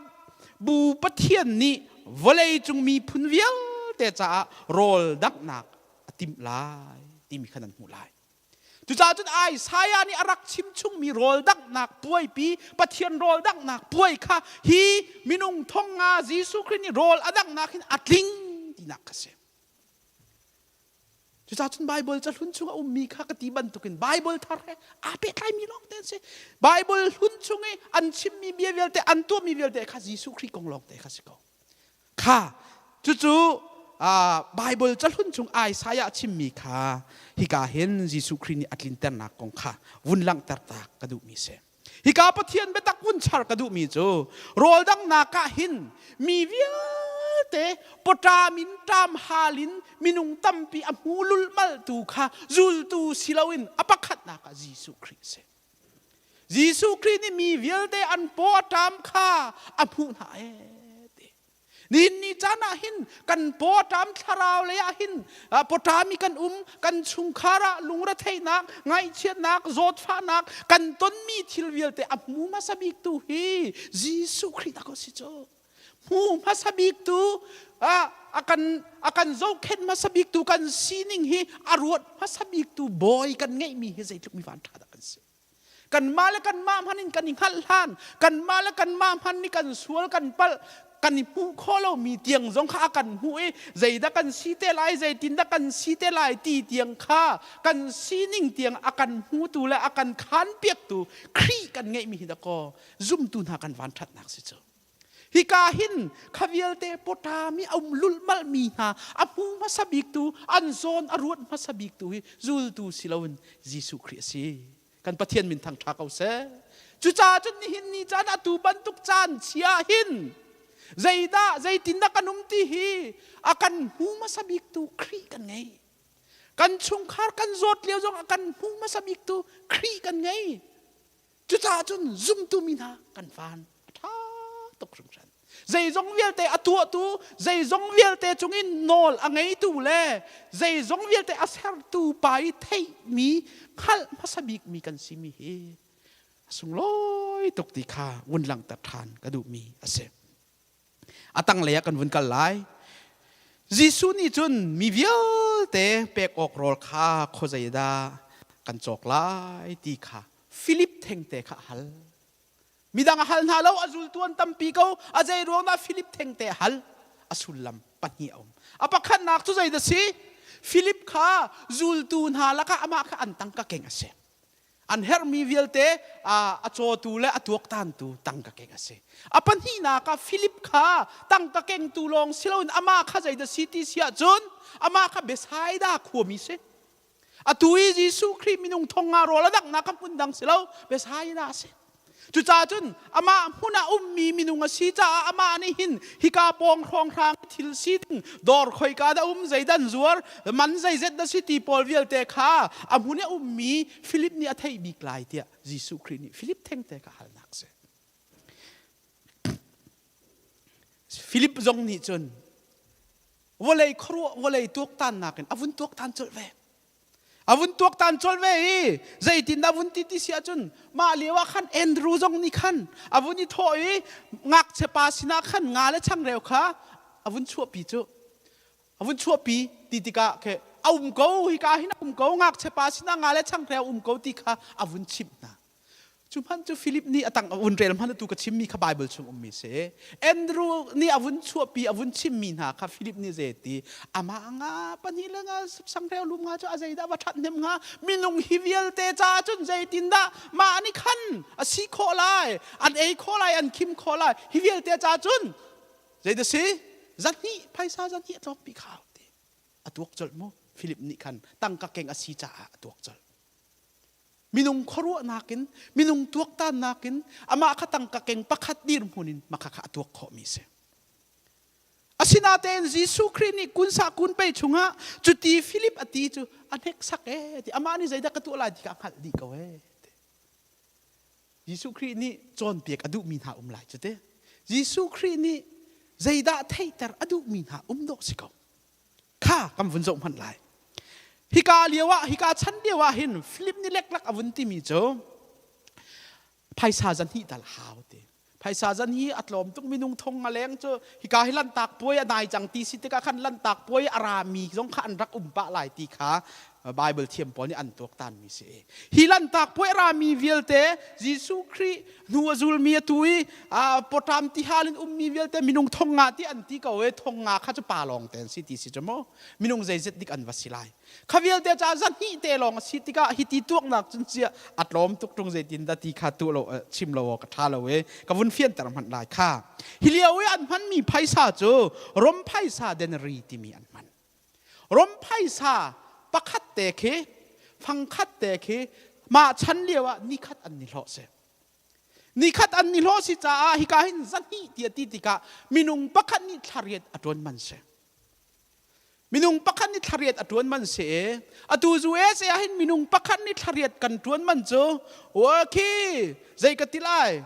bu Pathian nih vawlei cung miphun vialte caah rawl danghnak a timh lai timi khan an hmuh lai. Cucaah cun Isaiah nih a rak chim chungmi rawl danghnak puaipi Pathian rawl danghnak puai kha hi minung thong nga Jesuh Khrih nih rawl a danghnak hin a tling tinak kha si. Cucaah cun Baibal cahlun chung a ummi kha ka ti bantukin Baibal thar he aa pehtlaimi lawng te an si. Baibal hlun chung i an chimmi bia vialte, an tuahmi vialte kha Jesuh Khrih kong lawng te kha si ko. Kha cucu Baibal cahlun chung Isaiah chimmi kha hika hin Jesuh Khrih nih a tlinternak kong kha vun langhter ta ka duhmi si. Hika Pathian biatak vun char ka duhmi cu rawl danghnak ah hin mi vialte pawṭam in ṭam hal in minung tampi a hmu lulhmaltu kha zultu si loin a pakhatnak ah Jesuh Khrih a si. Jesuh Khrih nih mi vialte an paw a ṭam kha a hmuh hna ee ti. Nihin ni caan ah hin kan paw a ṭam thlarau lei ah hin pawṭam i kan um kan chungkhar ah lungretheihnak ngaihchiatnak zawtfahnak kan tonmi thil vialte a hmu hmasa bik tu hi Jesuh Khrih dah ko si cu hmu hmasa bik tu a kan a kan zohkhenh hmasa bik tu kan sining hi a ruat hmasa bik tu bawi kan ngeihmi hi zeitluk mi van ṭha dah kan si. Kanmah le kanmah hmanh in kan i hngalh hlan, kanmah le kanmah hmanh nih kan sual kan palh, kan i hmuh khawh lomi tiang zong kha a kan hmuh i zeidah kan si te lai, zeitindah kan si te lai ti tiang kha kan sining tiang a kan hmutu le a kan khanpiaktu Khrih kan ngeihmi hi dakaw zumtu hna kan vanṭhatnak si cu. Hika hin kha vialte pawṭami a um lulhmalhmi hna a hmu hmasa biktu an zawn a ruat hmasa biktu hi zultu si loin Jesuh Khrih a si. Kan Pathian min thangṭha ko seh. Cucaah cun nihin ni caan atu bantuk caan chia hin Zeidah zeitindah kan um ti hi a kan hmu hmasa biktu Khrih kan ngei. Kan chungkhar kan zawt lio zong a kan hmu hmasa biktu Khrih kan ngei. Cucaah cun zumtu mi hna kan van a ṭha tuk hringhran. Zeizong vialte a tuahtu, zeizong vialte cungin nawl a ngeitu le zeizong vialte a sertu pa i theihmi, hngalh hmasa bikmi kan simi hi a sunglawi tuk ti kha vun langhter ṭhan ka duhmi a si. A tanglei ah kan vun kal lai. Jesuh nih cun mi vialte pek awk rawl kha khuazei dah kan cawk lai ti kha Filip thengte kha a hal. Midang a hal hna lo, a zultu an tampi ko. A zei ruang dah Filip thengte a hal? A sullam pahnih a um. A pakhatnak cu zeidah si? Filip kha zultu hna lakah amah kha an tangka keng a si. An herhmi vialte a cawtu le a tuaktantu tangka keng a si. A pahnihnak ah Philip kha tangka kengtu lawng si loin amah kha zeidah si ti si ahcun amah kha Bethsaida khuami si. Atu i Jesuh Khrih minung thong nga rawl a danghnak kha hmun dang si lo, Bethsaida a si. Cucaah cun amah hmun ah ummi minung a si caah amah nih hin hika pawng hrawnghrang thil si ding dawr khoika dah um zeidan zuar man zeizet dah si ti pawl vialte kha a hmun i a ummi Philip nih a theih bik lai tiah Jesuh Khrih nih Philip thengte kha halnak si. Philip zong nih cun vawlei khuaruah vawlei tuaktannak in a vun tuaktan colh ve. A vun tuaktan colh ve i zeitindah vun ti ti si ahcun mah lio ah khan Andrew zong nih khan a vun i thawh i ngakchia pa sinah khan nga le changreu kha a vun chuahpi cu. A vun chuahpi ti tikah khe a um ko hika hin a um ko ngakchia pa sinah nga le changreu um ko ti kha a vun chimh hna. Cu hmanh cu Philip nih a tang a vun rel hmanh tu ka chimmi kha Bible chung ummi si. Andrew nih a vun chuahpi a vun chimmi hna kha Philip nih zei ti amah nga pahnih le nga sangreu lum nga cu a zeidah va ṭhat hnem hnga minung hi vialte caah cun zeitindah mah nih khan a si khawh lai an ei khawh lai an khim khawh lai hi vialte caah cun zeidah si zahnih phaisa zahnih a tlawmpi kha ti a tuak colh mu Philip nih khan tangka keng a si caah a tuak colh. Minung khuaruahnak in, minung tuaktannak in amah kha tangka keng pakhat dirhmun in maka kha a tuak khawhmi a si. Asinain Jesuh Khrih nih kunsa kun pei chungah cuti Philip a ti cu a hneksak ee ti amah nih zeidah ka tuah lai ti kha a hngalh dih ko ee. Jesuh Khrih nih cawnpiak a duhmi hna um lai cu te. Jesuh Khrih nih zeidah theihter a duhmi hna um dawh si ko. Kha kan vun zoh hmanh lai. Hika lio ah, hika chan lio ah hin Philip nih leklak a vun timi cu phaisa zan hnih tal hau ti. Phaisa zan hi a tlawm tuk minung thong a leng cu hika hi lantak puai a dai cang ti si tikah khan lantak puai a rami zong kha an rak um pah lai ti kha Bible thiam pawl nih an tuaktan mi si. Hi lantak puai a rami vialte Jesuh Khrih hnu a zulmi atu i pawṭam tihal in ummi vialte minung thong nga ti an ti ko e thong nga kha cu pa lawng te an si ti si cu mu minung zeizet dik an va si lai kha vialte ca zahnih te lawng a si tikah hi ti tuaknak cun cia a tlawm tuk ṭung zeitin dah ti kha tu lo chim lo ka ṭha lo e ka vun fianter hmanh lai kha hi lio i an hmanmi phaisa cu rom phaisa denari timi an hman Rom phaisa pakhat te khi fangkhat te khi mah chan lio ah nikhat an ni hlawh si. Nikhat an ni hlawh si caah hika hin zahnih ti a ti tikah minung pakhat nih thlariat a ṭuan man si. Minung pakhat nih thlariat a ṭuan man si i atu USA ah hin minung pakhat nih thlariat kan ṭuan man cu khi zei ka ti lai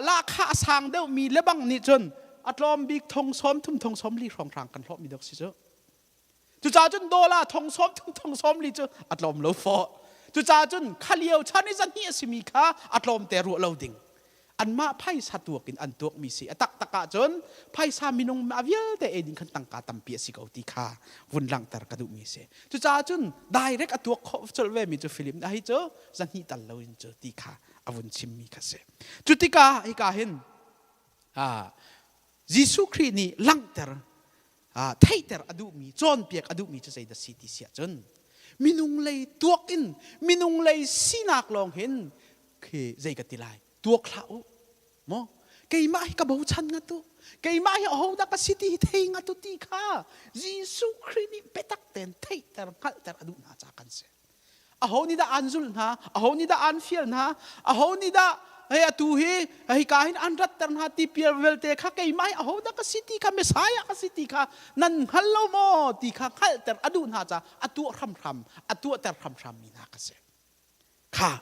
lahkhah a sang deuhmi lebang nih cun a tlawm bik thong sawm thum thong sawm li hrawnghrang kan hlawhmi dok si cu. Cucaah cun dollar thong sawm thum thong sawm li cu a tlawm lo fawh. Cucaah cun kha lio chan i zahnih a simi kha a tlawm te ruah lo ding. Anmah phaisa tuak in an tuakmi si. A taktak ahcun phaisa minung a vialte ei ding khan tangka tampi a si ko ti kha vun langhter ka duhmi si. Cucaah cun direct a tuak khawh colh ve mi cu Philip nih hi cu zahnih tal lo in cu ti kha a vun chimmi kha si. Cu tikah hika hin Jesuh Khrih nih langhter theihter a duhmi cawnpiak a duhmi cu zeidah si ti si ahcun minung lei tuak in minung lei sinak lawng hin khi zei ka ti lai tuak hlah u maw keimah hi ka bochan ngat u keimah hi ahodah ka si ti hi thei ngat u ti kha Jesuh Khrih nih biatak tein theihter hngalhter a duh hna ca kan si aho nih dah aan zulh hna aho nih dah aan fial hna aho nih dah Hei atu hi hika hin an ratter hna tipil vialte kha keimah hi ahodah ka si ti kha Messiah ka si ti kha nan hngal lo maw ti kha hngalhter a duh hna caah a tuah hramhram a tuahter hramhram mi hna ka si. Kha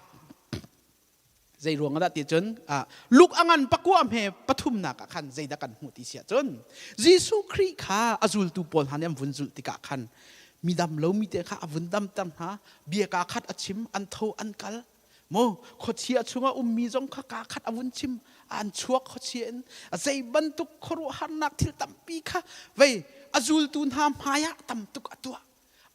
zei ruang dah ti cun Luke a ngan pakua hme pathumnak ah khan zeidah kan hmuh ti siah cun Jesuh Khrih kha a zultu pawl hna nih an vun zulh tikah khan midam lomi te kha a vun damter hna bia kaa khat a chim an tho an kal Mu khuachia chungah ummi zong kha kaa khat a vun chim an chuak khuachia in zei bantuk khuaruahharnak thil tampi kha vei a zultu hna hmaiah tam tuk a tuah.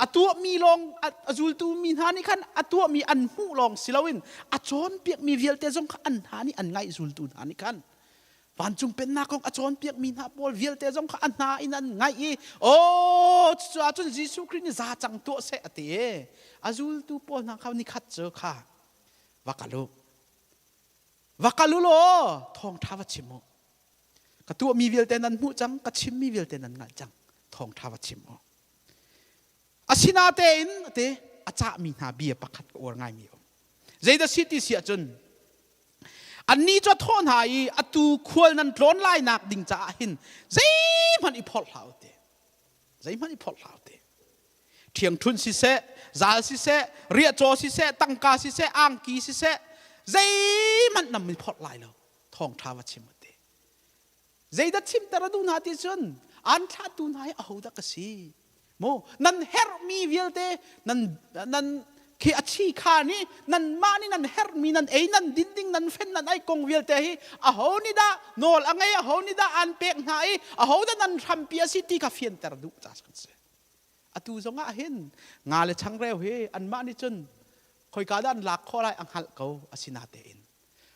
A tuahmi lawng a zultu mi hna nih khan a tuahmi an hmuh lawng si loin a cawnpiakmi vialte zong kha an hna nih an ngaih zultu hna nih khan vancung pennak kong a cawnpiakmi hna pawl vialte zong kha a hna in an ngaih i aw cucu ahcun Jesuh Khrih nih za cang tuah seh a ti i a zultu pawl hna kha nikhat cu kha va kal u va kal u law thawngṭha va chim u ka tuahmi vialte nan hmuh cang ka chimmi vialte nan hngalh cang thawngṭha va chim u asinatein ate a cahmi hna bia pakhat ka uar ngaimi um zeidah si ti si ahcun Annih cu a thawh hna i atu khual nan tlawn lainak ding caah hin zeihmanh i phorh hlah u ti. Zeihmanh i phorh hlah u ti. Ṭhiangṭhunh siseh, zal siseh, riahcaw siseh, tangka siseh, angki siseh, zeihmanh nam i phorh lai lo. Thawngṭha va chim u ti. Zeidah chimter a duh hna ti cun an thlahtu hna hi ahodah ka si? Mu nan herhmi vialte nan nan khi a chi kha nih nanmah nih nan herhmi nan ei nan din ding nan fen nan ai kong vialte hi aho nih dah nawl a ngei aho nih dah an pek hna i aho dah nan hrampi a si ti kha fianter duh ca kan si. Atu zong ah hin nga le changreu hi anmah nih cun khoika dah an lak khawh lai a hngalh ko asinatein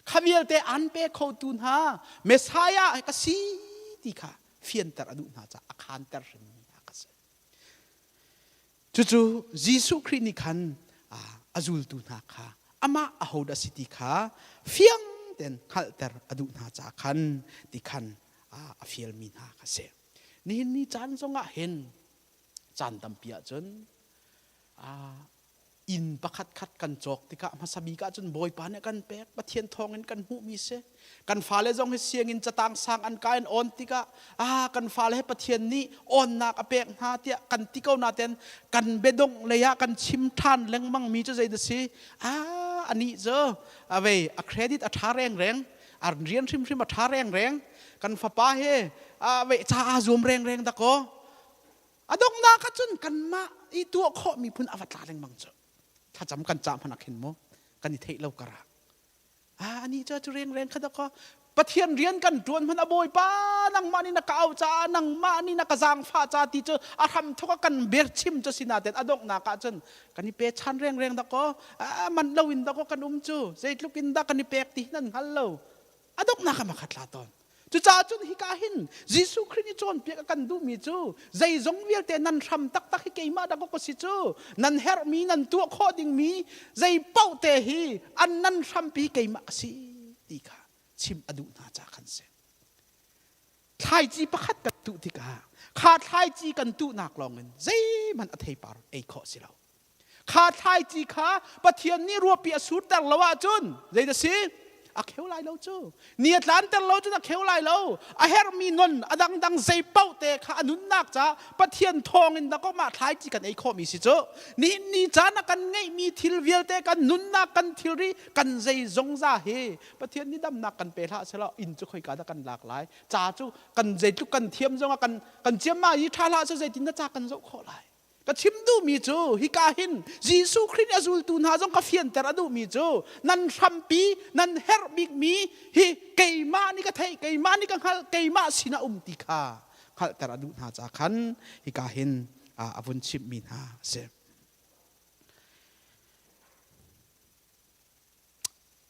Kha vialte an pe khotu hna Messiah ka si ti kha fianter a duh hna caah a khaanter hrimmi hna ka si. Cucu Jesuh Khrih nih khan a zultu hna kha amah ahodah si ti kha fiang tein hngalhter a duh hna caah khan ti khan a fialmi hna kha si. Nihin ni caan zongah hin caan tampi ahcun inn pakhat khat kan cawk tikah hmasa bik ahcun Bawipa nih kan pek Pathian thawngin kan hmuhmi si kan fale zong hi sianginn catang sang an kai an awn tikah ah kan fale he Pathian nih awnnak a pek hna tiah kan ti ko naten kan biadongh lei ah kan chim ṭhan lengmang mi cu zei dah si ah anih cu avei a credit a ṭha rengreng a rian hrimhrim a ṭha rengreng kan fapa he a vei ca aa zuam rengreng dakaw A donghnak ah cun kanmah i tuah khawh miphun a va tla lengmang cu. Thlacam kan cah hmanh ah khin mu kan i theih lo karah. Ah anih cu cu rengreng kha dakaw Pathian rian kan ṭuan hmanh a Bawipa nangmah nih na ka auh caah nangmah nih na ka zaangfah ca ti cu a hramthawk a kan berchim cu sinaten a donghnak ah cun kan i pe chan rengreng dakaw man lo in dakaw kan um cu zeitluk in dah kan i pek ti nan hngal lo a donghnak ah makhat la tawn Cucaah cun hika hin Jesuh Khrih nih cawnpiak a kan duhmi cu zeizong vialte nan hram taktak hi keimah dah ka si cu nan herhmi nan tuah khawh dingmi zei paoh te hi an nan hrampi keimah ka si ti kha chim a duh hna ca khan si. Thlaici pakhat kan tuh tikah kha thlaici kan tuhnak lawngin zeihmanh a theipar ei khawh si lo. Kha thlaici kha Pathian nih ruahpi a surter lo ahcun zeidah si? A kheu lai lo cu. Ni a tlanter lo cun a kheu lai lo. A herhmi non a dangdang zei paoh te kha a nunnak ca Pathian thawngin dakaw mah thlaici kan ei khawhmi si cu. Nihin ni caan ah kan ngeihmi thil vialte kan nunnak kan thilri kan zeizong za hi Pathian nih damnak kan pe hlah selaw inn cu khoika dah kan lak lai. Ca cu kan zeitluk kan thiam zongah kan kan ciammai i ṭha hlah seh zeitin dah ca kan zoh khawh lai. Ka chim duhmi cu hika hin Jesuh Khrih nih a zultu hna zong ka fianter a duhmi cu nan hrampi nan herh bikmi hi keimah nih ka theih keimah nih ka hngalh keimah sinah um ti kha hngalhter a duh hna ca khan hika hin a vun chimhmi hna a si.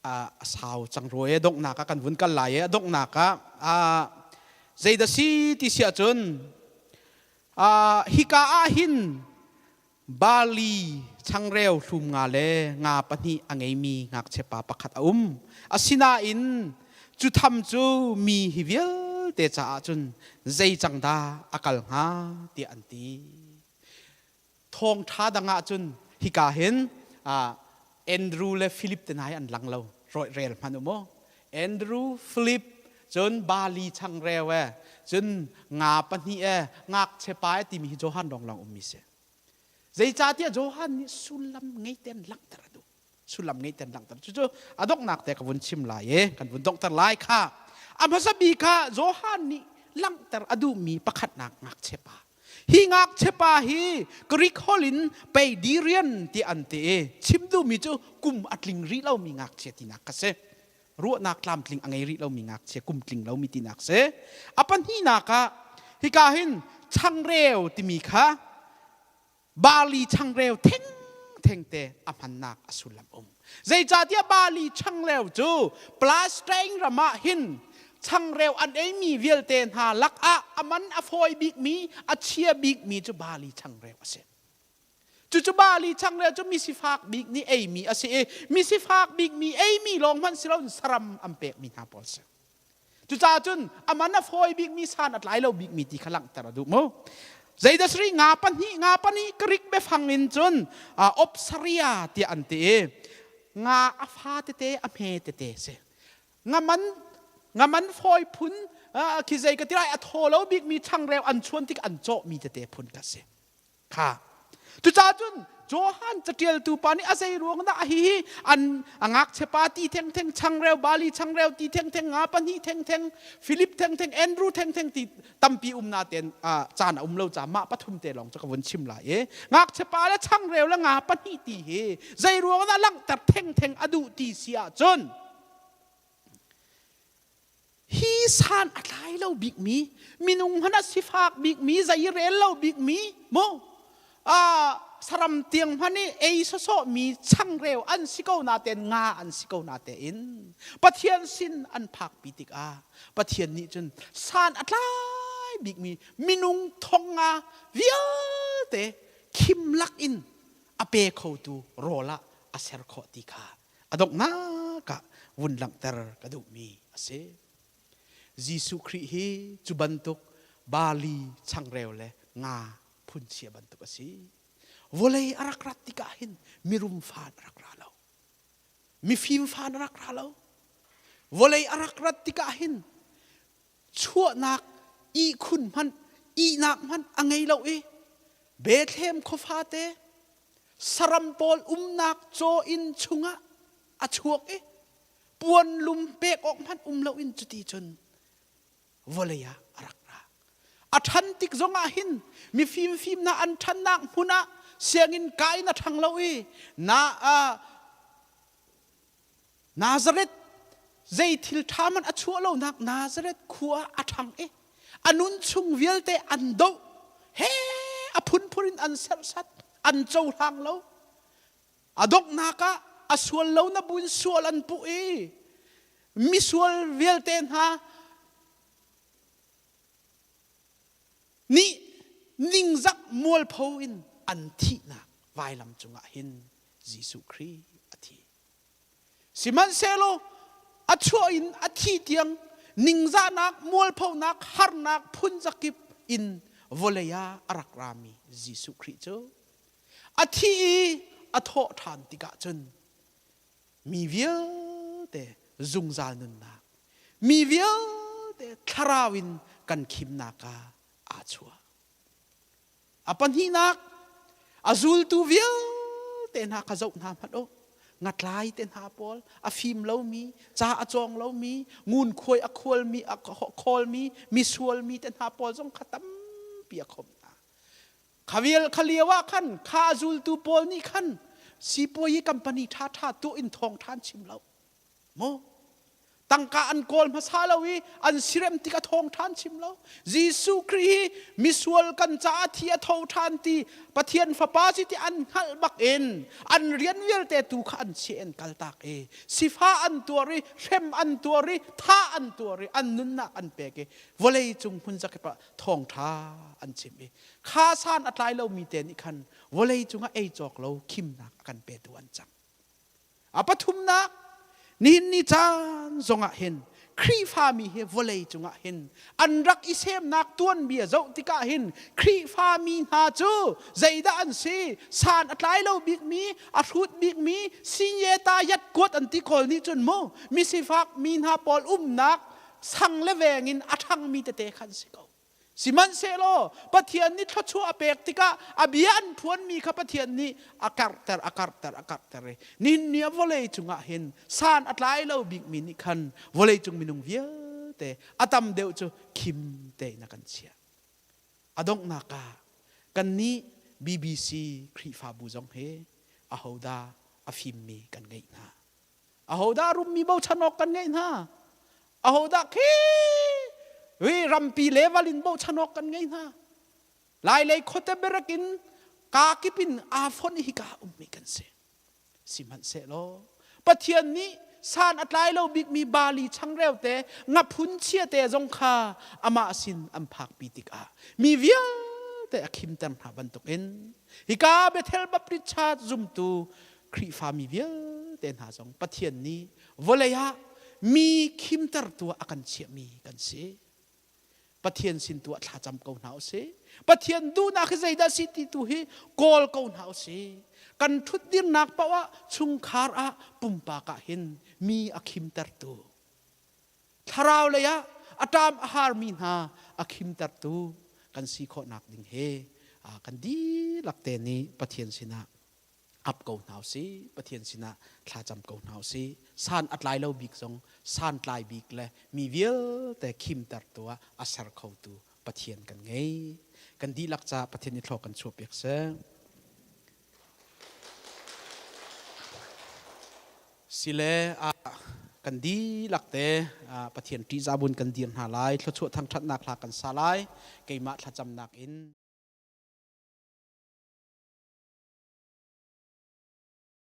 A sau cang rua e donghnak ah kan vun kal lai e a donghnak ah zeidah si ti si ahcun hika ah hin barley changreu hlum nga le nga pahnih a ngeimi ngakchiapa pakhat a um. Asinain cu tham cu mi hi vialte caah cun zei cang dah a kal hnga tiah an ti. Thawngṭha dang ah cun hika hin Andrew le Philip te hna hi an lang lo. Rel hmanh u mu. Andrew, Philip, cun Bali changreu e, cun nga pahnih e, ngakchia pa e timi hi Johan lawnglawng ummi si. Zeicahtiah Johan nih sullam ngei ten langhter a duh. Sullam ngei ten langhter. Cucu a donghnak te ka vun chim lai e, kan vun donghter lai kha. A hmasa bik kha Johan nih langhter a duhmi pakhatnak ngakchia pa. Hi ngakchia pa hi Greek holh in Paedirian ti an ti i chim duhmi cu kum a tling rih lomi ngakchia tinak kha si. Ruahnak tlamtling a ngei rih lomi ngakchia kum tling lomi tinak si. A pahnihnak ah hika hin changreu timi kha barley changreu theng thengte a hmannak a sullam um. Zeicahtiah barley changreu cu Palestine ram ah hin changreu an eimi vialte hna lakah a man a fawi bikmi, a chia bikmi cu barley changreu a si. Cucu barley changreu cu misifak bik nih eimi a si i misifak bikmi eimi lawng hmanh si loin saram an pekmi hna pawl si. Cucaah cun a man a fawi bikmi san a tlai lo bikmi ti kha langhter a duh mu. Zeidasri nga pahnih nga pahnih Greek biafang in cun opsaria tiah an ti i nga a fa tete a hme tete si. Nga man nga man fawi phun khi zei ka ti lai a thaw lo bikmi changreu an chuan tik an cawhmi tete phun kha si. Kha. Cucaah cun Johan catialtu pa nih a zei ruang dah hihi an a ngakchia pa ti thengtheng changreu bali changreu ti thengtheng nga pahnih thengtheng Philip thengtheng Andrew thengtheng ti tampi um na ten caan a um lo ca mah pathum te lawng cu ka vun chim lai i ngakchia pa le changreu le nga pahnih ti hi zei ruang dah langhter thengtheng a duh ti si ahcun Hi san a tlai lo bikmi, minung hmanh a sifak bikmi, zei rel lo bikmi, mu saram tiang hmanh i ei sawsawhmi changreu an si ko natein nga an si ko natein Pathian sin an phakpi tikah Pathian nih cun san a tlai bikmi minung thong nga vialte khim lak in a pe khotu rawl ah a ser khawh ti kha a donghnak ah vun langhter ka duhmi a si. Jesuh Khrih hi cu bantuk barley changreu le nga phunchia bantuk a si. Vawlei a rak rat tikah hin mirum fa a rak ra lo. Mifim fa a rak ra lo. Vawlei a rak rat tikah hin chuahnak ihkhun hmanh ihnak hmanh a ngei lo i Bethlehem khuafate saram pawl umnak caw inn chungah a chuak i puan lum pek awk hmanh um loin cuti cun vawlei ah a rak ra. A ṭhan tik zongah hin mifim fimnak an ṭhannak hmun ah sianginn kai na ṭhang lo i na Nazareth zei thil ṭha hmanh a chuah lonak Nazareth khua ah a ṭhang i a nun chung vialte an doh he a phunphun in an serhsat an cohlang lo a donghnak ah a sual lo na buin sual an puh i misual vialte hna nih ningzak mualpho in an thihnak vailam cungah hin Jesuh Khrih a thi. Sihmanhsehlaw a chuah in a thi tiang ningzahnak, mualphonak, harnak phunzakip in vawlei ah a rak rami Jesuh Khrih cu a thi i a thawh ṭhan tikah cun mi vialte zungzal nunnak, mi vialte thlarau in kan khimnak ah aa chuah. A pahnihnak, a zultu vialte hna kha zoh hna hmanh u. Ngatlai te hna pawl, a fim lomi, ca a cawng lomi, ngunkhuai a khualmi, a khawlmi, misualmi te hna pawl zong kha tampi a khawmh hna. Kha vial kha lio ah khan kha a zultu pawl nih khan sipuayi company ṭhaṭha tuah in thawng ṭhan chim lo. Maw? Tangka an kawl hmasa lo i an sirem tik a thawng ṭhan chim lo. Jesuh Khrih hi misual kan caah thi a tho ṭhan ti Pathian Fapa si ti an hngalh bak in an rian vialte tu kha an chiah an kaltak i sifah an tuar i hrem an tuar i thah an tuar i an nunnak an pek i vawlei cung hmun zakip ah thawngṭha an chim i kha san a tlai lomi te nih khan vawlei cungah ei cawk lo khimnak a kan petu an cang. A pathumnak, nihin ni caan zongah hin Khrihfami hi vawlei cungah hin an rak i semnak tuanbia zoh tikah hin Khrihfami hna cu zeidah an si? San a tlai lo bikmi, a hrut bikmi, sinyeta yat kuat an ti kawl nih cun mu misifak mi hna pawl umnak sang le veng in a ṭhangmi tete khan si ko. Sihmanhsehlaw Pathian nih thluachuah a pek tikah a bia an phuanmi kha Pathian nih a karhter, a karhter, a karhter i nihin ni ah vawlei cungah hin san a tlai lo bikmi nih khan vawlei cung minung vialte a tam deuh cu khim tein a kan chiah. A donghnak ah kannih BBC Khrihfabu zong hi ahodah a fimmi kan ngeih hna? Ahodah rummi bochan awk kan ngeih hna? Ahodah khi wi rampi level in bochan awk kan ngei hna? Lailei khuate berek in kaa kip in aa fonh hi ka ummi kan si. Sihmanhsehlaw Pathian nih san a tlai lo bikmi bali changreu te ngaphun chia te zong kha amah sin an phakpi tikah mi vialte a khimter hna bantukin hika Bethel Baptist Church zumtu Khrihfami vialte hna zong Pathian nih vawlei ah mi khimtertu ah a kan chiahmi kan si. Pathian sin tu ah thlacam ko hna usih. Pathian duhnak hi zeidah si ti tu hi kawl ko hna usih. Kan ṭhutdirnak paoh ah chungkhar ah pumpak ah hin mi a khimtertu thlarau lei ah a ṭam a harmi hna a khimtertu kan si khawhnak ding he kan dihlak te nih Pathian sinah ap ko hna usih. Pathian sinah thlacam ko hna usih. San a tlai lo bik zong san tlai bik le mi vialte khimtertu ah a ser khotu Pathian kan ngei. Kan dihlak ca Pathian i thlaw kan chuah piak seh. Sile kan dihlak te Pathian ṭihzah bun kan dir hna lai. Thluachuah thangṭhatnak hla kan sa lai. Keimah thlacamnak in.